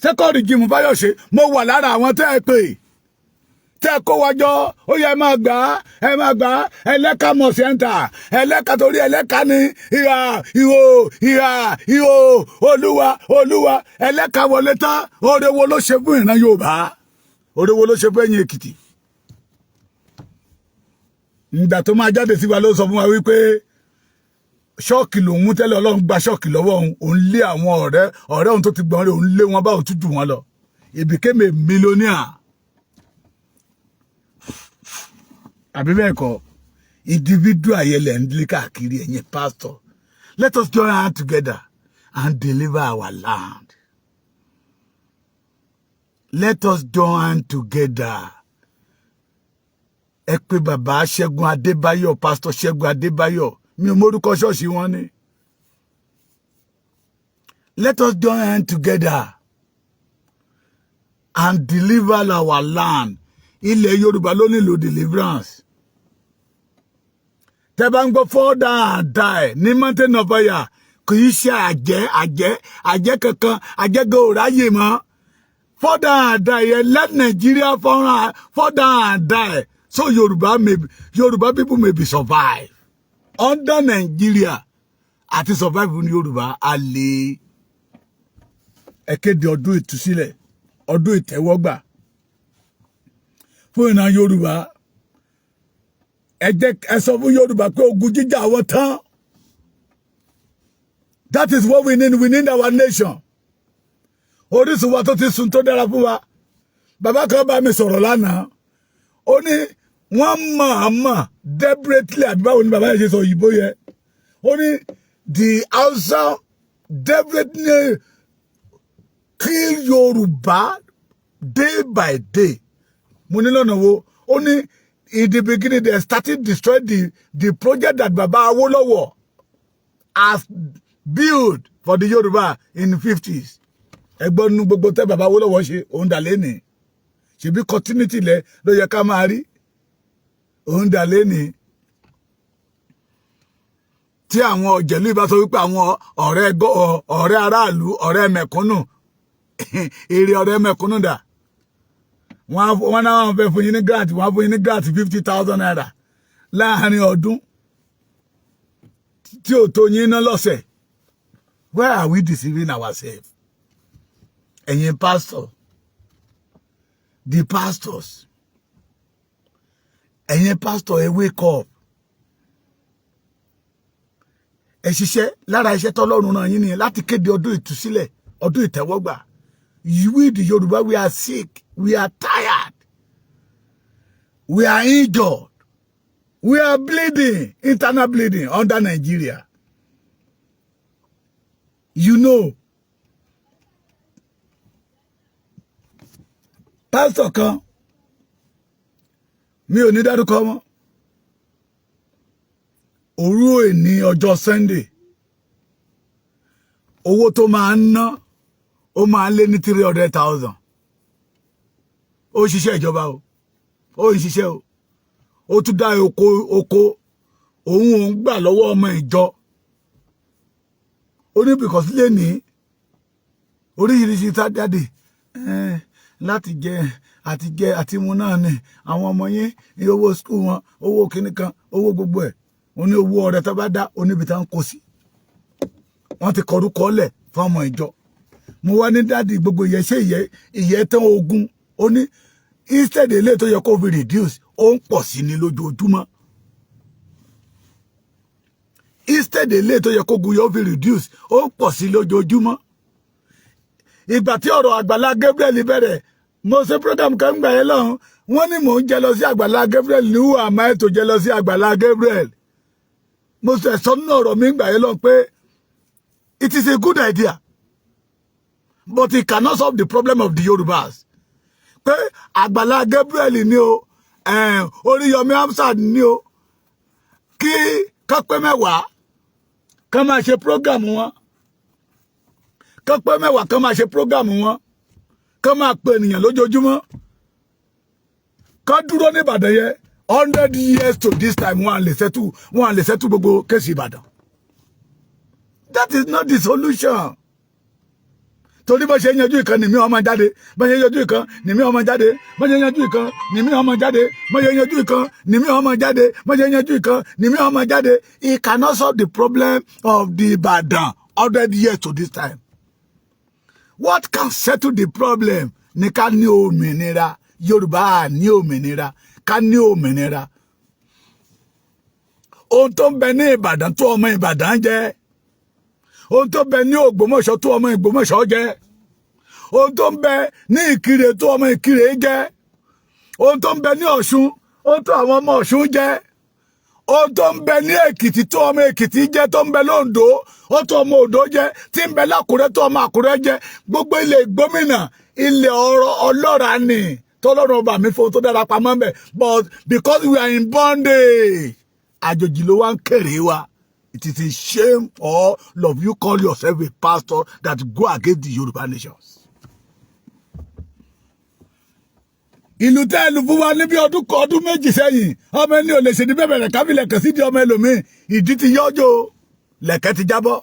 Second regime Fáyọ̀ṣe, mo wà lára àwọn tẹ́ ẹ pè, tẹ́ ẹ kó wájọ. Ó yẹ, ẹ máa gbà á, ẹ máa gbà á. Ẹlẹ́ka mọ̀ sẹ́ńtà ẹlẹ́ka, torí ẹlẹ́ka ní ìhà ìhò, ìhà ìhò. Olúwa, Olúwa, ẹlẹ́ka wọlé tán, oore wo ló ṣe fún ìran Yorùbá? Oore wo ló ṣe fún ẹ̀yin Èkìtì? Ìgbà tó máa jáde sí wa, ló sọ fún wa wípé ṣọ́ọ̀kì lòun mú tẹ́lẹ̀, Ọlọ́run gba ṣọ́ọ̀kì lọ́wọ́ òun, òun lé àwọn ọ̀rẹ́ ọ̀rẹ́ òun tó ti gbọ́n rẹ̀, òun lé wọn bá òun tún jù wọn lọ. He became a millionaire, àbí bẹ́ẹ̀ kọ́? Individual ayẹlẹ̀ ń lé káàkiri. Ẹ̀yin pastor, let us join hands together and deliver our land. Let us join hands together. Ẹ pé bàbá Ṣẹ́gun Adébáyọ̀, Pastor Ṣẹ́gun Adébáyọ̀, mi ò mórúkọ ṣọ́ọ̀ṣì wọn ni. Let us join hands together and deliver our land. Ilẹ̀ Yorùbá ló nílò deliverance. Tẹ́ bá ń gbọ́ fall down and die ní Mountain of Fire, kì í ṣe àjẹ́ àjẹ́ àjẹ́ kankan, àjẹ́gẹ́ ò ráyè mọ́. Fall down and die yẹn, let Nigeria fall down and die so Yorùbá people may be survive under Nigeria. Àti survive ní Yorùbá a lè. Ẹ kéde ọdún ìtúsílẹ̀, ọdún ìtẹ́wọ́gbà fún ìran Yorùbá. Ẹ jẹ́ ẹ sọ fún Yorùbá pé ogun jíjà àwọn tán. That is what we need. We need our nation. Orísun wa tó ti sun tó dára fún wa. Bàbá kan bá mi sọ̀rọ̀ lánàá, ó ní wọ́n mọ̀ọ́mọ̀, deliberately, àbí báwo ni bàbá yẹn ṣe sọ òyìnbó yẹn? Ó ní the Hausa deliberately kill Yorùbá day by day. Mo ní lọ́nà wo? Ó ní in the beginning they started destroy the project that Baba Awolowo has built for the Yoruba in the 50s. Ẹgbọ́n nínú gbogbo tẹ́ Baba Awolowo ṣe, òun dà lẹ́nìí. Ṣebí continuity lẹ ló yẹ ká máa rí, òun dà lẹ́nìí. Tí àwọn ọ̀jẹ̀lú ìbá sọ wípé àwọn ọ̀rẹ́ aráàlú, ọ̀rẹ́ mẹ̀kúnnù, èrè ọ̀rẹ́ mẹ̀kúnnù dà? Wọ́n náà wọ́n fẹ́ fún yín ní grant, wọ́n fún yín ní grant ₦50,000 láàrin ọdún tí ò tó yín ná lọ́sẹ̀. Where are we deceiving ourselves? Ẹ̀yin pastor, the pastors, ẹ̀yin pastor, ẹ wake up. Ẹ ṣiṣẹ́. Lára iṣẹ́ tọ́lọ́run náà yín nìyẹn, láti kéde ọdún ìtúsílẹ̀, ọdún ìtẹ́wọ́gbà. We the Yoruba, we are sick, we are tired, we are injured, we are bleeding, internal bleeding under Nigeria. Pastor kan, mi ò ní dárúkọ wọn, òru òní ọjọ́ Sunday, owó tó máa ń ná, ó máa ń lé ní 300,000. Ó ṣiṣẹ́ ìjọba o, ó ń ṣiṣẹ́ o, ó tún dá oko oko òun òun gbà lọ́wọ́ ọmọ ìjọ. Ó ní because lè ní oríṣiríṣi jáde láti jẹ àti jẹ àti mu náà ni àwọn ọmọ yín ní owó school wọn, owó kinní kan, owó gbogbo ẹ̀. Ó ní owó ọrẹ tó bá dá oníbi tá ń kó sí, wọ́n ti kọrúkọ lẹ̀ fún ọmọ ìjọ. Mo wá ní, "Daddy, gbogbo ìyẹn ṣé ìyẹn tán ogun?" Ó ní instead eléyìí tó yẹ kó fi reduce, ó ń pọ̀ sí ní lójoojúmọ́. Instead eléyìí tó yẹ kó gun yóò fi reduce, ó ń pọ̀ sí lójoojúmọ́. Ìgbà tí ọ̀rọ̀ Àgbàlá Gabriel bẹ̀rẹ̀, mo ṣe program kan gbà yẹn lọ́hùn, wọ́n ní mò ń jẹ lọ sí Àgbàlá Gabriel ní who am I to jẹ lọ sí Àgbàlá Gabriel? Mo sọ ẹ̀sọ́ nínú ọ̀rọ̀ mi gbà yẹn lọ́hùn pé it is a good idea, but it cannot solve the problem of the Yorubas. Pé Àgbàlá Gabriel ni o, Oríyọmí Hamzat ni o. Kí kọ́pẹ́ 10 kán máa ṣe program wọn, kọ́pẹ́ 10 kán máa ṣe program wọn, kán máa pe ènìyàn lójoojúmọ́, kán dúró ní Ìbàdàn yẹn 100 years to this time, wọn à lè settle gbogbo case Ìbàdàn. That is not the solution, torí bó ṣe ń yanjú ìkan nìmí ọmọ jáde, bó ṣe ń yanjú ìkan nìmí ọmọ jáde, bó ṣe ń yanjú ìkan nìmí ọmọ jáde, bó ṣe ń yanjú ìkan nìmí ọmọ jáde, bó ṣe ń yanjú ìkan nìmí ọmọ jáde. It cannot solve the problem of the Ìbàdàn 100 years to this time. What can settle the problem ní ká ní òmìnira. Yorùbá ní òmìnira, ká ní òmìnira. Ohun tó ń bẹ ní Ìbàdàn tó ọmọ Ìbàdàn jẹ, ohun tó ń bẹ ní Ògbómọ̀ṣọ́ tó ọmọ Ògbómọ̀ṣọ́ jẹ, ohun tó ń bẹ ní Ìkirè tó ọmọ Ìkirè jẹ, ohun tó ń bẹ ní Ọ̀ṣun, ohun tó àwọn ọmọ Ọ̀ṣun jẹ, ohun tó ń bẹ ní Èkìtì tó ọmọ Èkìtì jẹ, tó ń bẹ lóńdó, ó tó ọmọ Oǹdó jẹ, tí ń bẹ lákùrẹ́ tó ọmọ Àkúrẹ́ jẹ. Gbogbo ilẹ̀ gómìnà, ilẹ̀ ọ̀rọ̀ ọlọ́ràá ni tọ́lọ́run ọba mi fún tó dára pamọ́ mbẹ̀, but because we are in bondage, àjòjì ló wá ń kéré wa. It is a shame for all of you call yourself a pastor that go against the Yoruba nations. Ìlú tẹ́ ẹ lù fún wa níbi ọdún kan, ọdún 2 sẹ́yìn, ọmọ ẹni ò lè ṣe ní bẹ́ẹ̀ bẹ̀rẹ̀ kábílẹ̀ kẹ̀ sí di ọmọ ẹlòmíì. Ìdí ti yọ́jọ́, lẹ̀kẹ́ ti jábọ́.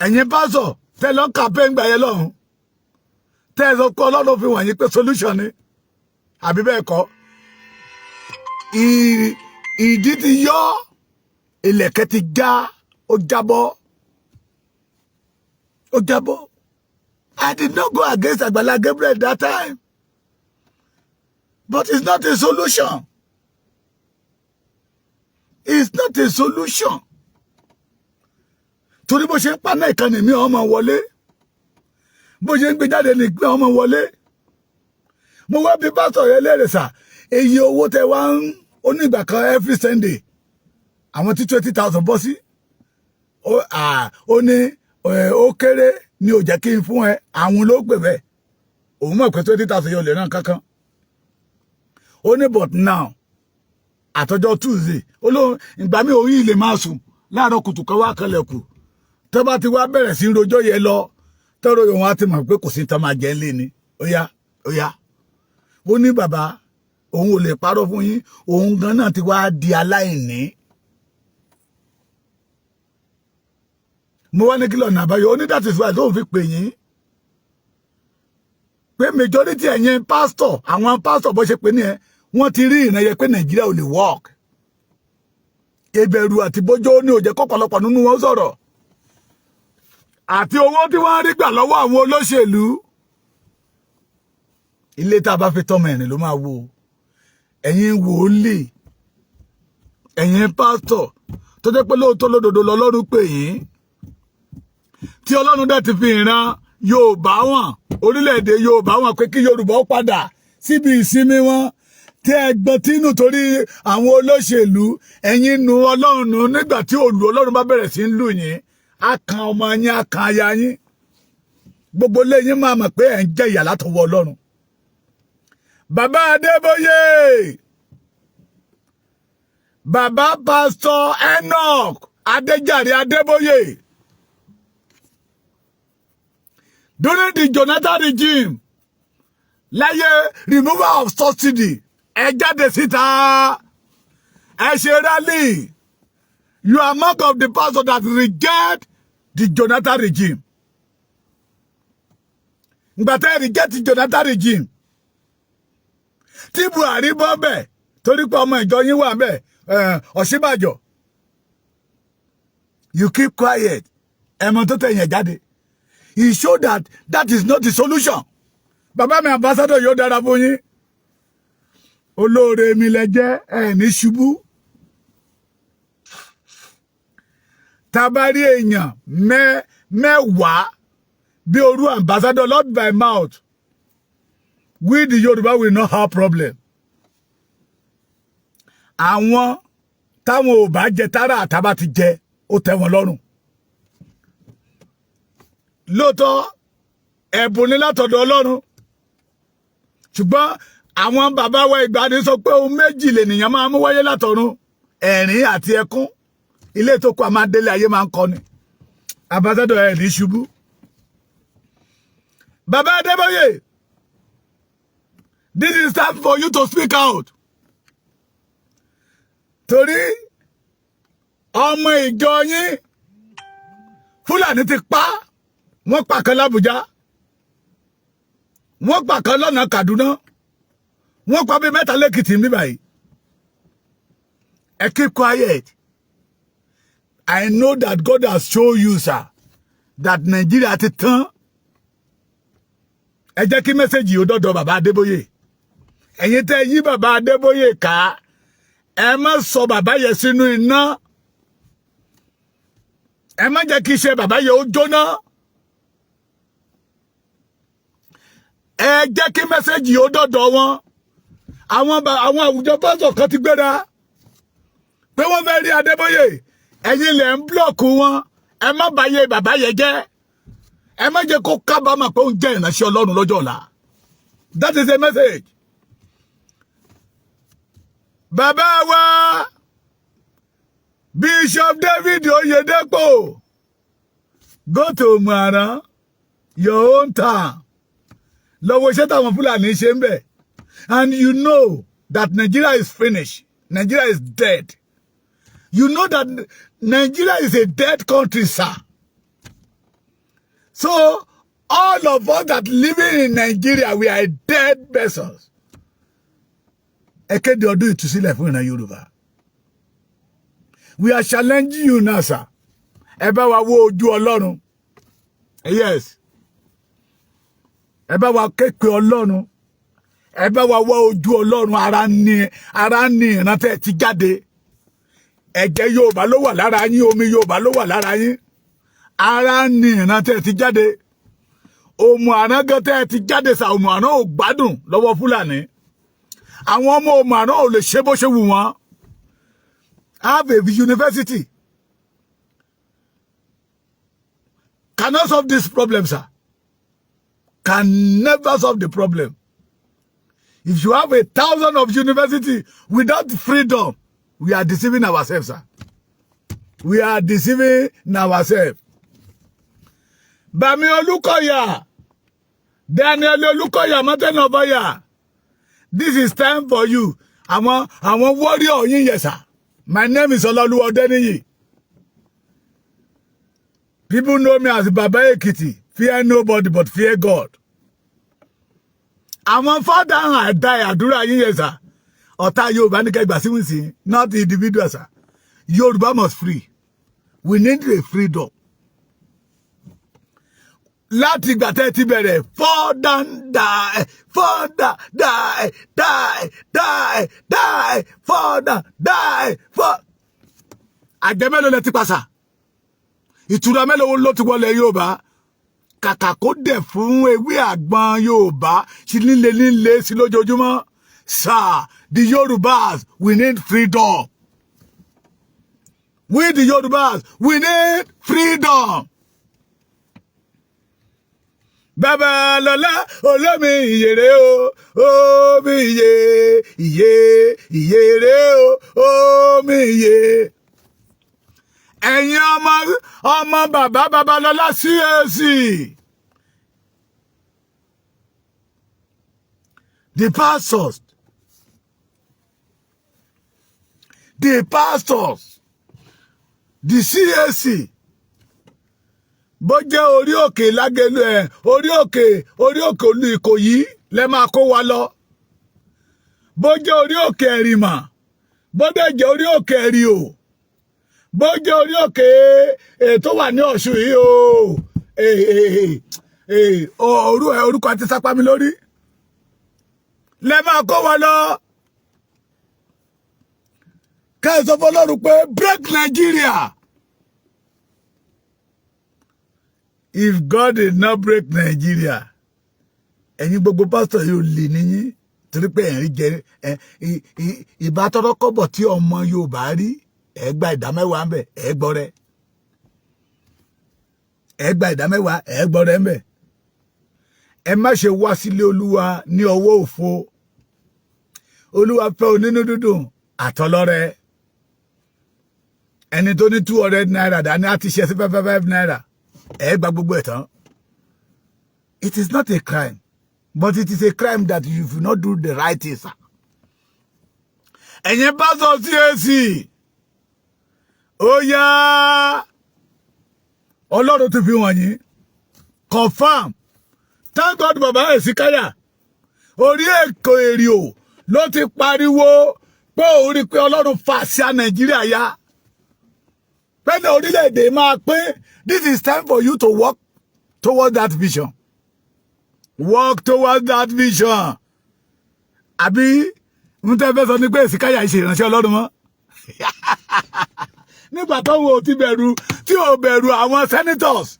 Ẹ̀yin pásọ̀ tẹ́ lọ kàpé ń gbà yẹn lọ́hùn, tẹ́ ẹ sọ pé Ọlọ́run fi wọ̀nyí pé solution ni, àbí bẹ́ẹ̀ kọ́? Ìdí ti yọ́, ìlẹ̀kẹ̀ ti já, ó jábọ́, ó jábọ́. I did not go against Agbala Gabriel that time, but it's not a solution. It's not a solution, torí bó ṣe ń paná ìkànnì mi, ọmọ wọlé, bó ṣe ń gbé jáde ní ìpín ọmọ wọlé. Mo wá bí pásítọ̀ yẹn léèrè, sà, èyí owó tẹ wá ń onígbà kan every Sunday, àwọn tí 20,000 bọ́ sí, ó ní ó kéré ní, ò jẹ́ kí n fún ẹ. Àwọn ló pè bẹ́ẹ̀, òun mọ̀ pé 20,000 yóò lè ràn kankan. Ó ní but now, àtọjọ́ Tuesday, ó lóun ìgbà mi òun yìí lè máa sùn láàárọ̀ kùtù kan wá kanlẹ̀ kù, tó bá ti wá bẹ̀rẹ̀ sí rojọ́ yẹn lọ, tọ́rọ yòó, wọn á ti mọ̀ pé kò sí tán máa jẹ́ ńlé ni. Ó yá, ó yá. Ó ní bàbá, òun ò lè parọ́ fún yín, òun gan náà ti wá di aláìní. Mo wá ní kí lọ́nà àbáyọ? Ó ní that is why tóun fi pè yín pé majority ẹ̀yin pásítọ̀, àwọn pásítọ̀ bó ṣe pè ní ẹ, wọ́n ti rí ìran yẹ pé Nàìjíríà ò lè work. Ìbẹ̀rù àti bójó ní ó jẹ́ kọ́pọ̀lọpọ̀ nínú wọn sọ̀rọ̀, àti owó tí wọ́n rí gbà lọ́wọ́ àwọn olóṣèlú. Ilé tá a bá fi tọ́mọ ẹ̀rìn ló máa wo. Ẹ̀yin wòlíì, ẹ̀yin pásítọ̀ tó jẹ́ pé lóòótọ́ lódodo lọ́lọ́run pè yín, tí Ọlọ́run dẹ̀ ti fi ìran Yorùbá wọn, orílẹ̀-èdè Yorùbá wọn, pé kí Yorùbá ó padà síbi ìsinmi wọn, tí ẹ gbọ́n tínú torí àwọn olóṣèlú, ẹ̀yin nu Ọlọ́run nù. Nígbà tí òlù Ọlọ́run bá bẹ̀rẹ̀ sí ń lù yín, á kan ọmọ yín, á kan aya yín, gbogbo lẹ́yìn máa mọ̀ pé ẹ̀ ń jẹ ìyà látọwọ́ Ọlọ́run. Bàbá Adébóyè, bàbá Pásítọ̀ Enoch Adéjàre Adébóyè, during the Jonathan regime, láyé removal of subsidy, ẹ jáde síta, ẹ ṣe rally. You are among of the pastors that reject the Jonathan regime. Ngbà tẹ́ reject the Jonathan regime, tí Buhari bọ́ bẹ̀, torí pé ọmọ ìjọ yín wà bẹ̀, Ọ̀ṣínbàjò, you keep quiet. Ẹ̀mọ tó tẹ̀yìn jáde, he showed that that is not the solution. Bàbá mi ambassador, yóò dára fún yín. Olóore mi lẹ jẹ́, ẹ ní ṣubú. Tabari èèyàn 10 bí orú ambassador, not by mouth, we the Yorùbá will not have problem. Àwọn táwọn ò bá jẹ tára àtàbà ti jẹ, ó tẹ́ wọn lọ́rùn. Lóòótọ́, ẹ̀bùn ni látọ̀dọ̀ Ọlọ́run, ṣùgbọ́n Àwọn bàbá wa ìgbàanì sọ pé ohun méjì lènìyàn máa mú wáyé látọ̀run, ẹ̀rín àti ẹkún. Ilé tó kọ àmàdélé ayé máa ń kọ́ni. Ambassador, ẹ̀ ní ṣubú. Bàbá Adébóyè, this is time for you to speak out, torí ọmọ ìjọ yín, Fúlàní ti pa. Wọ́n pa kan l'Ábùjá, wọ́n pa kan lọ́nà Kaduna, wọ́n pa bíi mẹ́ta lẹ́kìtì ní báyìí. Ẹ keep quiet. I know that God has shown you, sir, that Nigeria ti tán. Ẹ jẹ́ kí message yìí ó dọ́dọ̀ bàbá Adébóyè. Ẹ̀yin tẹ́ yí bàbá Adébóyè ká, ẹ má sọ bàbá yẹn sínú iná. Ẹ má jẹ́ kí iṣẹ́ bàbá yẹn ó jóná. Ẹ jẹ́ kí message yìí ó dọ́dọ̀ wọn. Àwọn àwùjọ pásítọ̀ kan ti gbéra pé wọ́n fẹ́ rí Adébóyè. Ẹ̀yin lẹ̀ ń block wọn. Ẹ má bàyè bàbá yẹn jẹ́. Ẹ má jẹ́ kó kábàámọ̀ pé ó ń jẹ́ ìránṣẹ́ Ọlọ́run lọ́jọ́ ọ̀la. That is a message. Bàbá wa Bishop David Oyedepo, go to Òmù-Àrán, your own town. Lọ́wọ́ iṣẹ́ táwọn Fúlàní ṣe ń bẹ̀, and you know that Nigeria is finished. Nigeria is dead. You know that Nigeria is a dead country, sir. So all of us that living in Nigeria, we are dead persons. Ẹ kéde ọdún ìtúsílẹ̀ fún ìran Yorùbá. We are challenging you now, sir. Ẹ bá wa wo ojú Ọlọ́run. Yes, ẹ bá wa képe Ọlọ́run. Ẹ bá wa wá ojú Ọlọ́run. Ara ní ìran tẹ́ ti jáde. Ẹ̀jẹ̀ Yorùbá ló wà lára yín, omi Yorùbá ló wà lára yín. Ara ní ìran tẹ́ ti jáde. Òmù Àrán gan tẹ́ ti jáde sà, Òmù Àrán ò gbádùn lọ́wọ́ Fúlàní. Àwọn ọmọ Òmù Àrán ò lè ṣe bó ṣe wù wọ́n. Have a university cannot solve this problem, sir. Can never solve the problem. If you have a thousand of university without freedom, we are deceiving ourselves, sir. We are deceiving ourselves. Bami Olukoya, Daniel Olukoya, Mountain of Fire, this is time for you. Àwọn warrior yín yẹ, sir. My name is Ọláolúwa Ọdẹ́níyì. People know me as Baba Ekiti. Fear nobody but fear God. Àwọn father and die àdúrà yín yẹ, sir. Ọ̀tá Yorùbá ní kẹgbà síwìsì, not individual, sir. Yorùbá must free. We need a freedom. Láti ìgbà tẹ́ ti bẹ̀rẹ̀, fall down, die, fall down, die, die, die, die, fall down, die, fall. Àjẹ́ mélòó lẹ ti pa, sà? Ìtura mélòó ló ti wọlé Yorùbá? Kàkà kó dẹ̀ fún ewé àgbọn Yorùbá sí líle líle sí lójoojúmọ́. Sir, the Yorùbás, we need freedom. We the Yorùbás, we need freedom. Babalọ́lá olómi ìyèrè o, omi ìyè, ìyè, ìyèrè o, omi ìyè. Ẹ̀yin ọmọ ọmọ bàbá Babalọ́lá CAC, the pastors, the CAC, bó jẹ́ orí òkè Lágẹ̀lú ẹ̀, orí òkè Olú Ìkòyí lẹ máa kó wa lọ, bó jẹ́ orí òkè Ẹ̀rìmà, bó dẹ̀ jẹ́ orí òkè Ẹ̀rìò, bó jẹ́ orí òkè tó wà ní Ọ̀ṣun yìí o, orúkọ àti sápá mi lórí lẹ máa kó wa lọ. Kẹ́sọ̀ fọlọ́run pé break Nigeria. If God did not break Nigeria, ẹ̀yin gbogbo pásítọ̀ yóò lè níyín, torí pé ẹ̀rín jẹ ìbátọ́rọ́ kọ́bọ̀ tí ọmọ Yorùbá rí. Ẹ̀ gba ìdá mẹ́wàá ń bẹ̀, ẹ̀ gbọ́rẹ́. Ẹ̀ gba ìdá mẹ́wàá, ẹ̀ gbọ́rẹ́ ń bẹ̀. Ẹ má ṣe wá sílé Olúwa ní ọwọ́ òfo. Olúwa fẹ́ onínú dídùn àtọlọ́rẹ. Ẹni tó ní ₦200 dání á ti ṣe sí ₦5 5 5. Ẹ gba gbogbo ẹ̀ tán. It is not a crime, but it is a crime that you will not do the right thing, sir. Ẹ̀yin pásọ̀ CAC, ó yá, Ọlọ́run ti fi wọ̀nyí confirm. Thank God, bàbá Èsìkáyà orí èkó èrìò ló ti pariwo pé òun rí i pé Ọlọ́run fa àsíá Nàìjíríà ya, pé ní orílẹ̀-èdè máa pín. This is time for you to work toward that vision, work toward that vision. Àbí n tẹ́ fẹ́ sọ ní pé Èsìkáyà ṣe ìránṣẹ́ Ọlọ́run mọ́ nígbà tó wo ti bẹ̀rù, tí ò bẹ̀rù àwọn senators,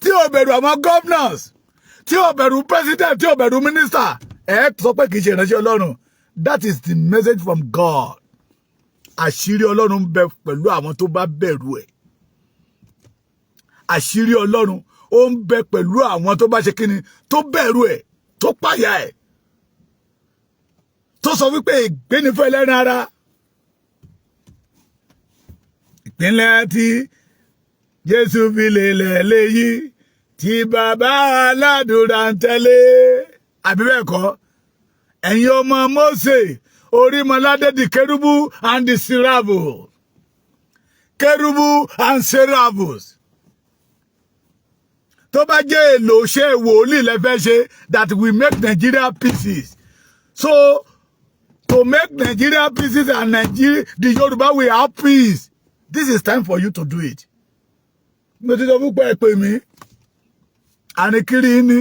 tí ò bẹ̀rù àwọn governors, tí ò bẹ̀rù president, tí ò bẹ̀rù minister? Ẹ sọ pé kì í ṣe ìránṣẹ́ Ọlọ́run. That is the message from God. Àṣírí Ọlọ́run ń bẹ pẹ̀lú àwọn tó bá bẹ̀rù ẹ̀. Àṣírí Ọlọ́run, ó ń bẹ pẹ̀lú àwọn tó bá ṣe kíni, tó bẹ̀rù ẹ̀, tó páyà ẹ̀, tó sọ wípé ègbé ni fún ẹlẹ́ran ara. Ìpínlẹ̀ tí Jésù fi lélẹ̀ léyìí tí bàbá aládùúrà ń tẹ̀lé, àbí bẹ́ẹ̀ kọ́? Ẹ̀yin ọmọ Mósè Orímọládé, the kérúbù and the seraphim, kérúbù and seraphs. Tó bá jẹ́ èlò ṣe wòlíì lẹ́fẹ́ ṣe that will make Nigeria pieces, so to make Nigeria pieces and Nigeria, the Yoruba will have peace, this is time for you to do it. Mo ti sọ fún pé ẹ pè mí àríkiri ni.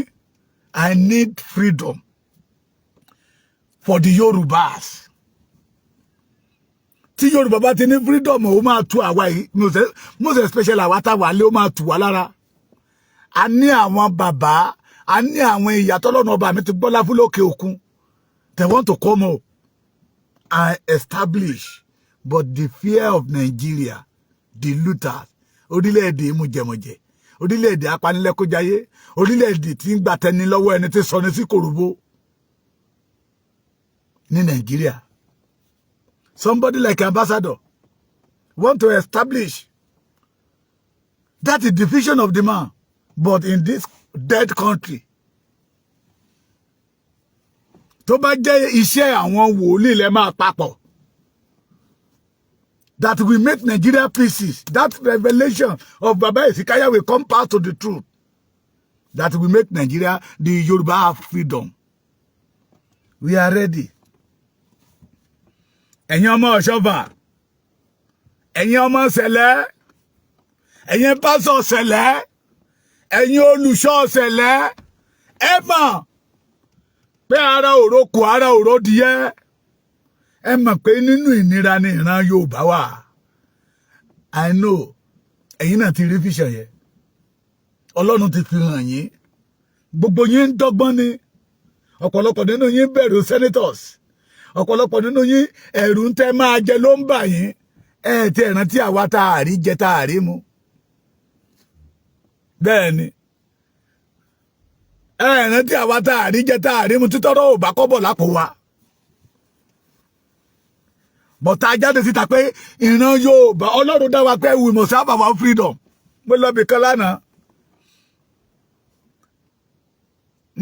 I need freedom for the Yorubas. Tí Yorùbá bá ti ní freedom, ó máa tu àwa yìí, most especially àwa táwa lé, ó máa tù wá lára. A ní àwọn bàbá, a ní àwọn ìyá tọ́lọ́nà ọba mi ti gbọ́lá fún lókè òkun. They want to come up and establish, but the fear of Nigeria, the looters, orílẹ̀-èdè mujẹ̀mujẹ̀, orílẹ̀-èdè apanilẹ́kúnjayé, orílẹ̀-èdè tí ń gbàtẹni lọ́wọ́ ẹni tí sọ ní sí kòròbó ní Nàìjíríà. Somebody like ambassador want to establish that is the vision of the man, but in this dead country, tó bá jẹ́ iṣẹ́ àwọn wòlíì lẹ máa papọ̀ that will make Nigeria pieces, that revelation of Baba Ezekiah will come out to the truth, that will make Nigeria, the Yoruba have freedom. We are ready. Ẹ̀yin ọmọ Ọ̀ṣọ́fà, ẹ̀yin ọmọ Sẹ̀lẹ̀, ẹ̀yin pásọ̀ Sẹ̀lẹ̀, ẹ̀yin olùṣọ́ Sẹ̀lẹ̀, ẹ mọ̀ pé ara òro kò ara òro díẹ̀. Ẹ mọ̀ pé nínú ìnira ni ìran Yorùbá wà. I know ẹ̀yin náà ti rí vision yẹn. Ọlọ́run ti fi hàn yín. Gbogbo yín ń dọ́gbọ́n ni. Ọ̀pọ̀lọpọ̀ nínú yín bẹ̀rù senators. Ọ̀pọ̀lọpọ̀ nínú yín, ẹ̀rù ń tẹ́ máa jẹ ló ń bà yín. Ẹ ti rántí àwa tá a rí jẹ, tá a rí mu. Bẹ́ẹ̀ ni, ẹ rántí àwa tá a rí jẹ, tá a rí mu, títọ́rọ̀ ò bá kọ́bọ̀ lápò wa bọ̀tá jáde síta pé ìran Yorùbá, Ọlọ́run dá wa pé we must have our freedom. Mo lọ bìkan lánàá.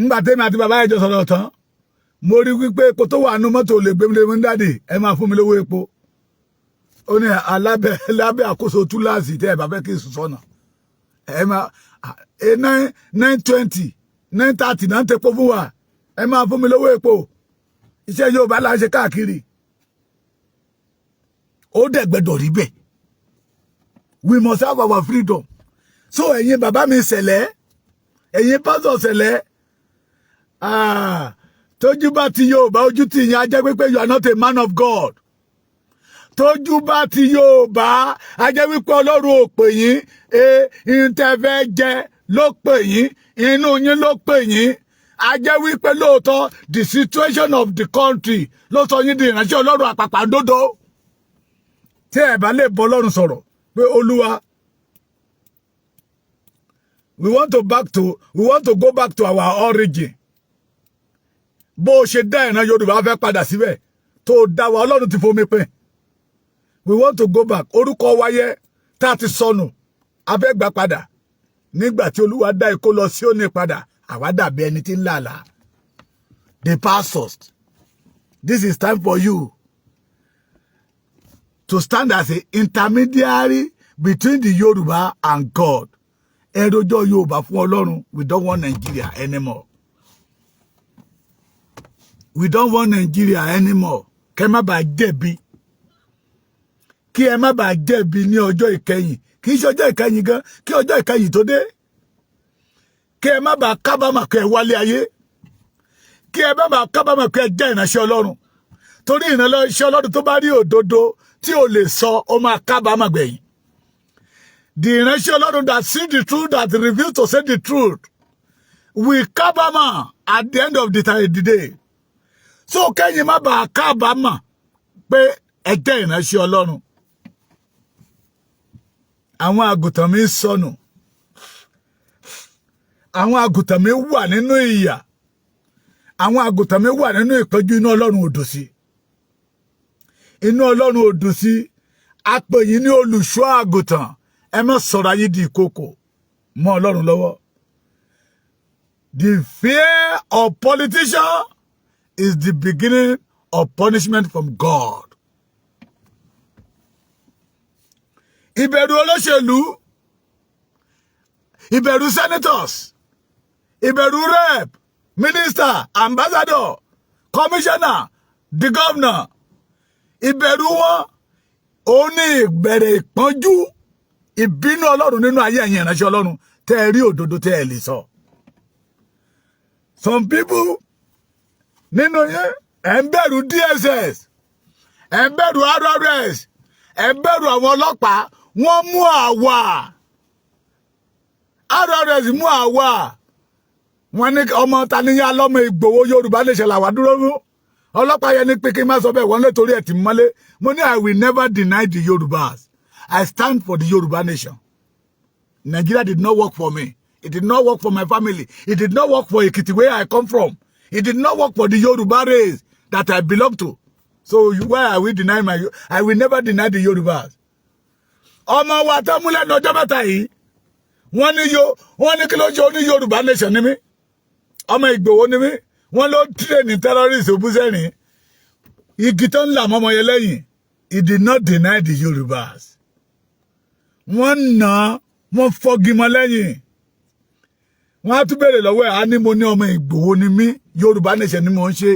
Ńgbà tẹ́mi àti bàbá ẹ̀jọ̀ sọ̀rọ̀ tán, mo rí wípé epo tó wà nú mọ́tò lè gbé mi lé. Daddy, ẹ máa fún mi lówó epo. Ó ní alábẹ́ lábẹ́ àkóso túláàsì, tẹ́ ẹ bá fẹ́ kí n sùn sọ́nà, ẹ máa 9:20, 9:30 náà ń tepo fún wa. Ẹ máa fún mi lówó epo. Iṣẹ́ Yorùbá là ń ṣe káàkiri. Ó dẹ̀ gbẹdọ̀ rí bẹ́ẹ̀. We must have our freedom. So ẹ̀yin bàbá mi Sẹ̀lẹ̀, ẹ̀yin pásọ̀ Sẹ̀lẹ̀, tójú bá ti Yorùbá, ojú ti yẹn á jẹ́ pé you are not a man of God. Tójú bá ti Yorùbá, á jẹ́ wípé Ọlọ́run ò pè yín. E ìtẹ̀fẹ́ jẹ ló pè yín, inú yín ló pè yín. Á jẹ́ wípé lóòótọ́, the situation of the country ló sọ yín di ìránṣẹ́ Ọlọ́run àpàpàǹdodo. Tí ẹ bá lè bọ́ Ọlọ́run sọ̀rọ̀ pé Olúwa, we want to go back to our origin, bó o ṣe dá ìran Yorùbá fẹ́ padà síbẹ̀. Tó dá wa, Ọlọ́run ti fomi pín. We want to go back. Orúkọ wa yẹ tá a ti sọnù, a fẹ́ gbà padà. Nígbà tí Olúwa dá ikó lọ sí òní padà, àwa dàbí ẹni tí ń làlà. The pastors, this is time for you to stand as a intermediary between the Yoruba and God. Ẹ rojọ́ Yorùbá fún Ọlọ́run. We don't want Nigeria anymore. We don't want Nigeria anymore. Kẹ́ má bàa jẹ̀bi, kí ẹ má bàa jẹ̀bi ní ọjọ́ ìkẹyìn. Kì í ṣe ọjọ́ ìkẹyìn gan, kí ọjọ́ ìkẹyìn tó dé, kí ẹ má bàa kábàámà kí ẹ wálé ayé, kí ẹ má bàa kábàámà kí ẹ jẹ́ ìránṣẹ́ Ọlọ́run, torí ìránṣẹ́ Ọlọ́run tó bá rí òdodo tí ò lè sọ, ó máa kábàámà gbẹ̀yìn. The ìránṣẹ́ Ọlọ́run that see the truth, that refuse to say the truth, will kábàámà at the end of the day. So kẹ́yìn má bàa kábàámà pé ẹ jẹ́ ìránṣẹ́ Ọlọ́run. Àwọn àgùntàn mi sọnù, àwọn àgùntàn mi wà nínú ìyà, àwọn àgùntàn mi wà nínú ìpọ́njú. Inú Ọlọ́run ò dùn sí, inú Ọlọ́run ò dùn sí. A pè yín ní olùṣọ́ àgùntàn, ẹ má sọ̀rọ̀ ayé di ìkòkò mọ́ Ọlọ́run lọ́wọ́. The fear of politician is the beginning of punishment from God. Ìbẹ̀rù olóṣèlú, ìbẹ̀rù senators, ìbẹ̀rù rep, minister, ambassador, commissioner, the governor, ìbẹ̀rù wọn, òun ní ìbẹ̀rẹ̀ ìpọ́njú, ìbínú Ọlọ́run nínú ayé ẹ̀yin ìránṣẹ́ Ọlọ́run tẹ́ ẹ rí òdodo tẹ́ ẹ lè sọ. Some people nínú yẹn, ẹ̀ ń bẹ̀rù DSS, ẹ̀ ń bẹ̀rù RRS, ẹ̀ ń bẹ̀rù àwọn ọlọ́pàá. Wọ́n mú àwa, RRS mú àwa. Wọ́n ní ọmọ taniya lọ́mọ Ìgbòho, Yorùbá lè ṣe làwà dúró fún. Ọlọ́pàá yẹn ní pé kí n má sọ bẹ́ẹ̀, wọ́n lé torí ẹ̀ tì mọ́lé. Mo ní I will never deny the Yorubas. I stand for the Yoruba nation. Nigeria did not work for me. It did not work for my family. It did not work for Ekiti, where I come from. It did not work for the Yoruba race that I belong to. So why are we denying my? I will never deny the Yorubas. Ọmọ wa tó mú lẹ́nu ọjọ́ mẹ́ta yìí, wọ́n ní yo, wọ́n ní kí ló ṣe? Ó ní Yorùbá nation ní mí, ọmọ Ìgbòho ní mí. Wọ́n ló train terrorist òbúsẹ́rìn igi tó ń là mọ́mọ yẹn lẹ́yìn. He did not deny the Yorubas. Wọ́n nà, wọ́n fọ́gi mọ́ lẹ́yìn. Wọ́n á tún béèrè lọ́wọ́ ẹ̀, á ní mo ní ọmọ Ìgbòho ní mí, Yorùbá nation ni mò ń ṣe.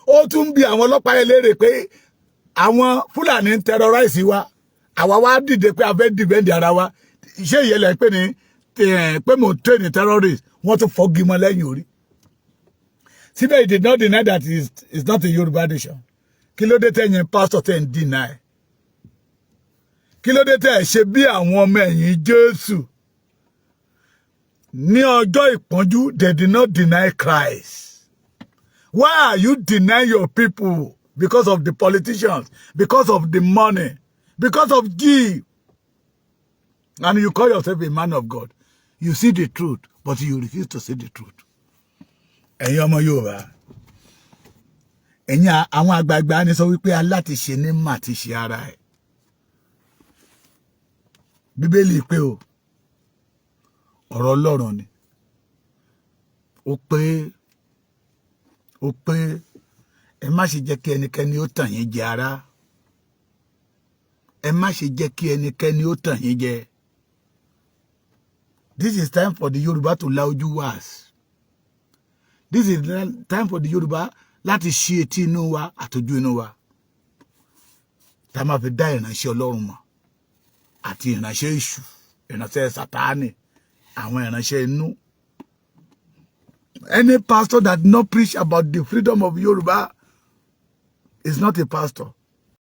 Ó tún bi àwọn ọlọ́pàá yẹn léèrè pé àwọn Fúlàní ń terrorize wa, àwa wá dìde pé a fẹ́ defend ara wa, ṣé ìyẹlẹ̀ pé ní pé mò ń train terrorist? Wọ́n tún fọ́gi mọ́ lẹ́yìn orí. Síbẹ̀, he did not deny that it's not a Yorùbá nation. Kí ló dé tẹ̀yìn pastor tẹ̀ ń deny? Kí ló dé tẹ̀ ṣe bí àwọn ọmọ ẹ̀yìn Jésù ní ọjọ́ ìpọ́njú? They did not deny Christ. Why are you denying your people because of the politicians, because of the money, because of give? And you call yourself a man of God. You see the truth, but you refuse to see the truth. Ẹ̀yin ọmọ Yorùbá, ẹ̀yin àwọn àgbààgbà ni sọ wípé alátiṣe ní mà ti ṣe ara ẹ̀. Bíbélì pé o, ọ̀rọ̀ Ọlọ́run ni. Ó pé ẹ má ṣe jẹ́ kí ẹnikẹ́ni ó tàn yín jẹ ará. Ẹ má ṣe jẹ́ kí ẹnikẹ́ni ó tàn yín jẹ. This is time for the Yorùbá to la ojú wa. This is time for the Yorùbá láti ṣí etí inú wa àtọjú inú wa, tá a máa fi dá ìránṣẹ́ Ọlọ́run mọ̀ àti ìránṣẹ́ èṣù, ìránṣẹ́ Sátánì, àwọn ìránṣẹ́ inú. Any pastor that not preach about the freedom of Yoruba is not a pastor.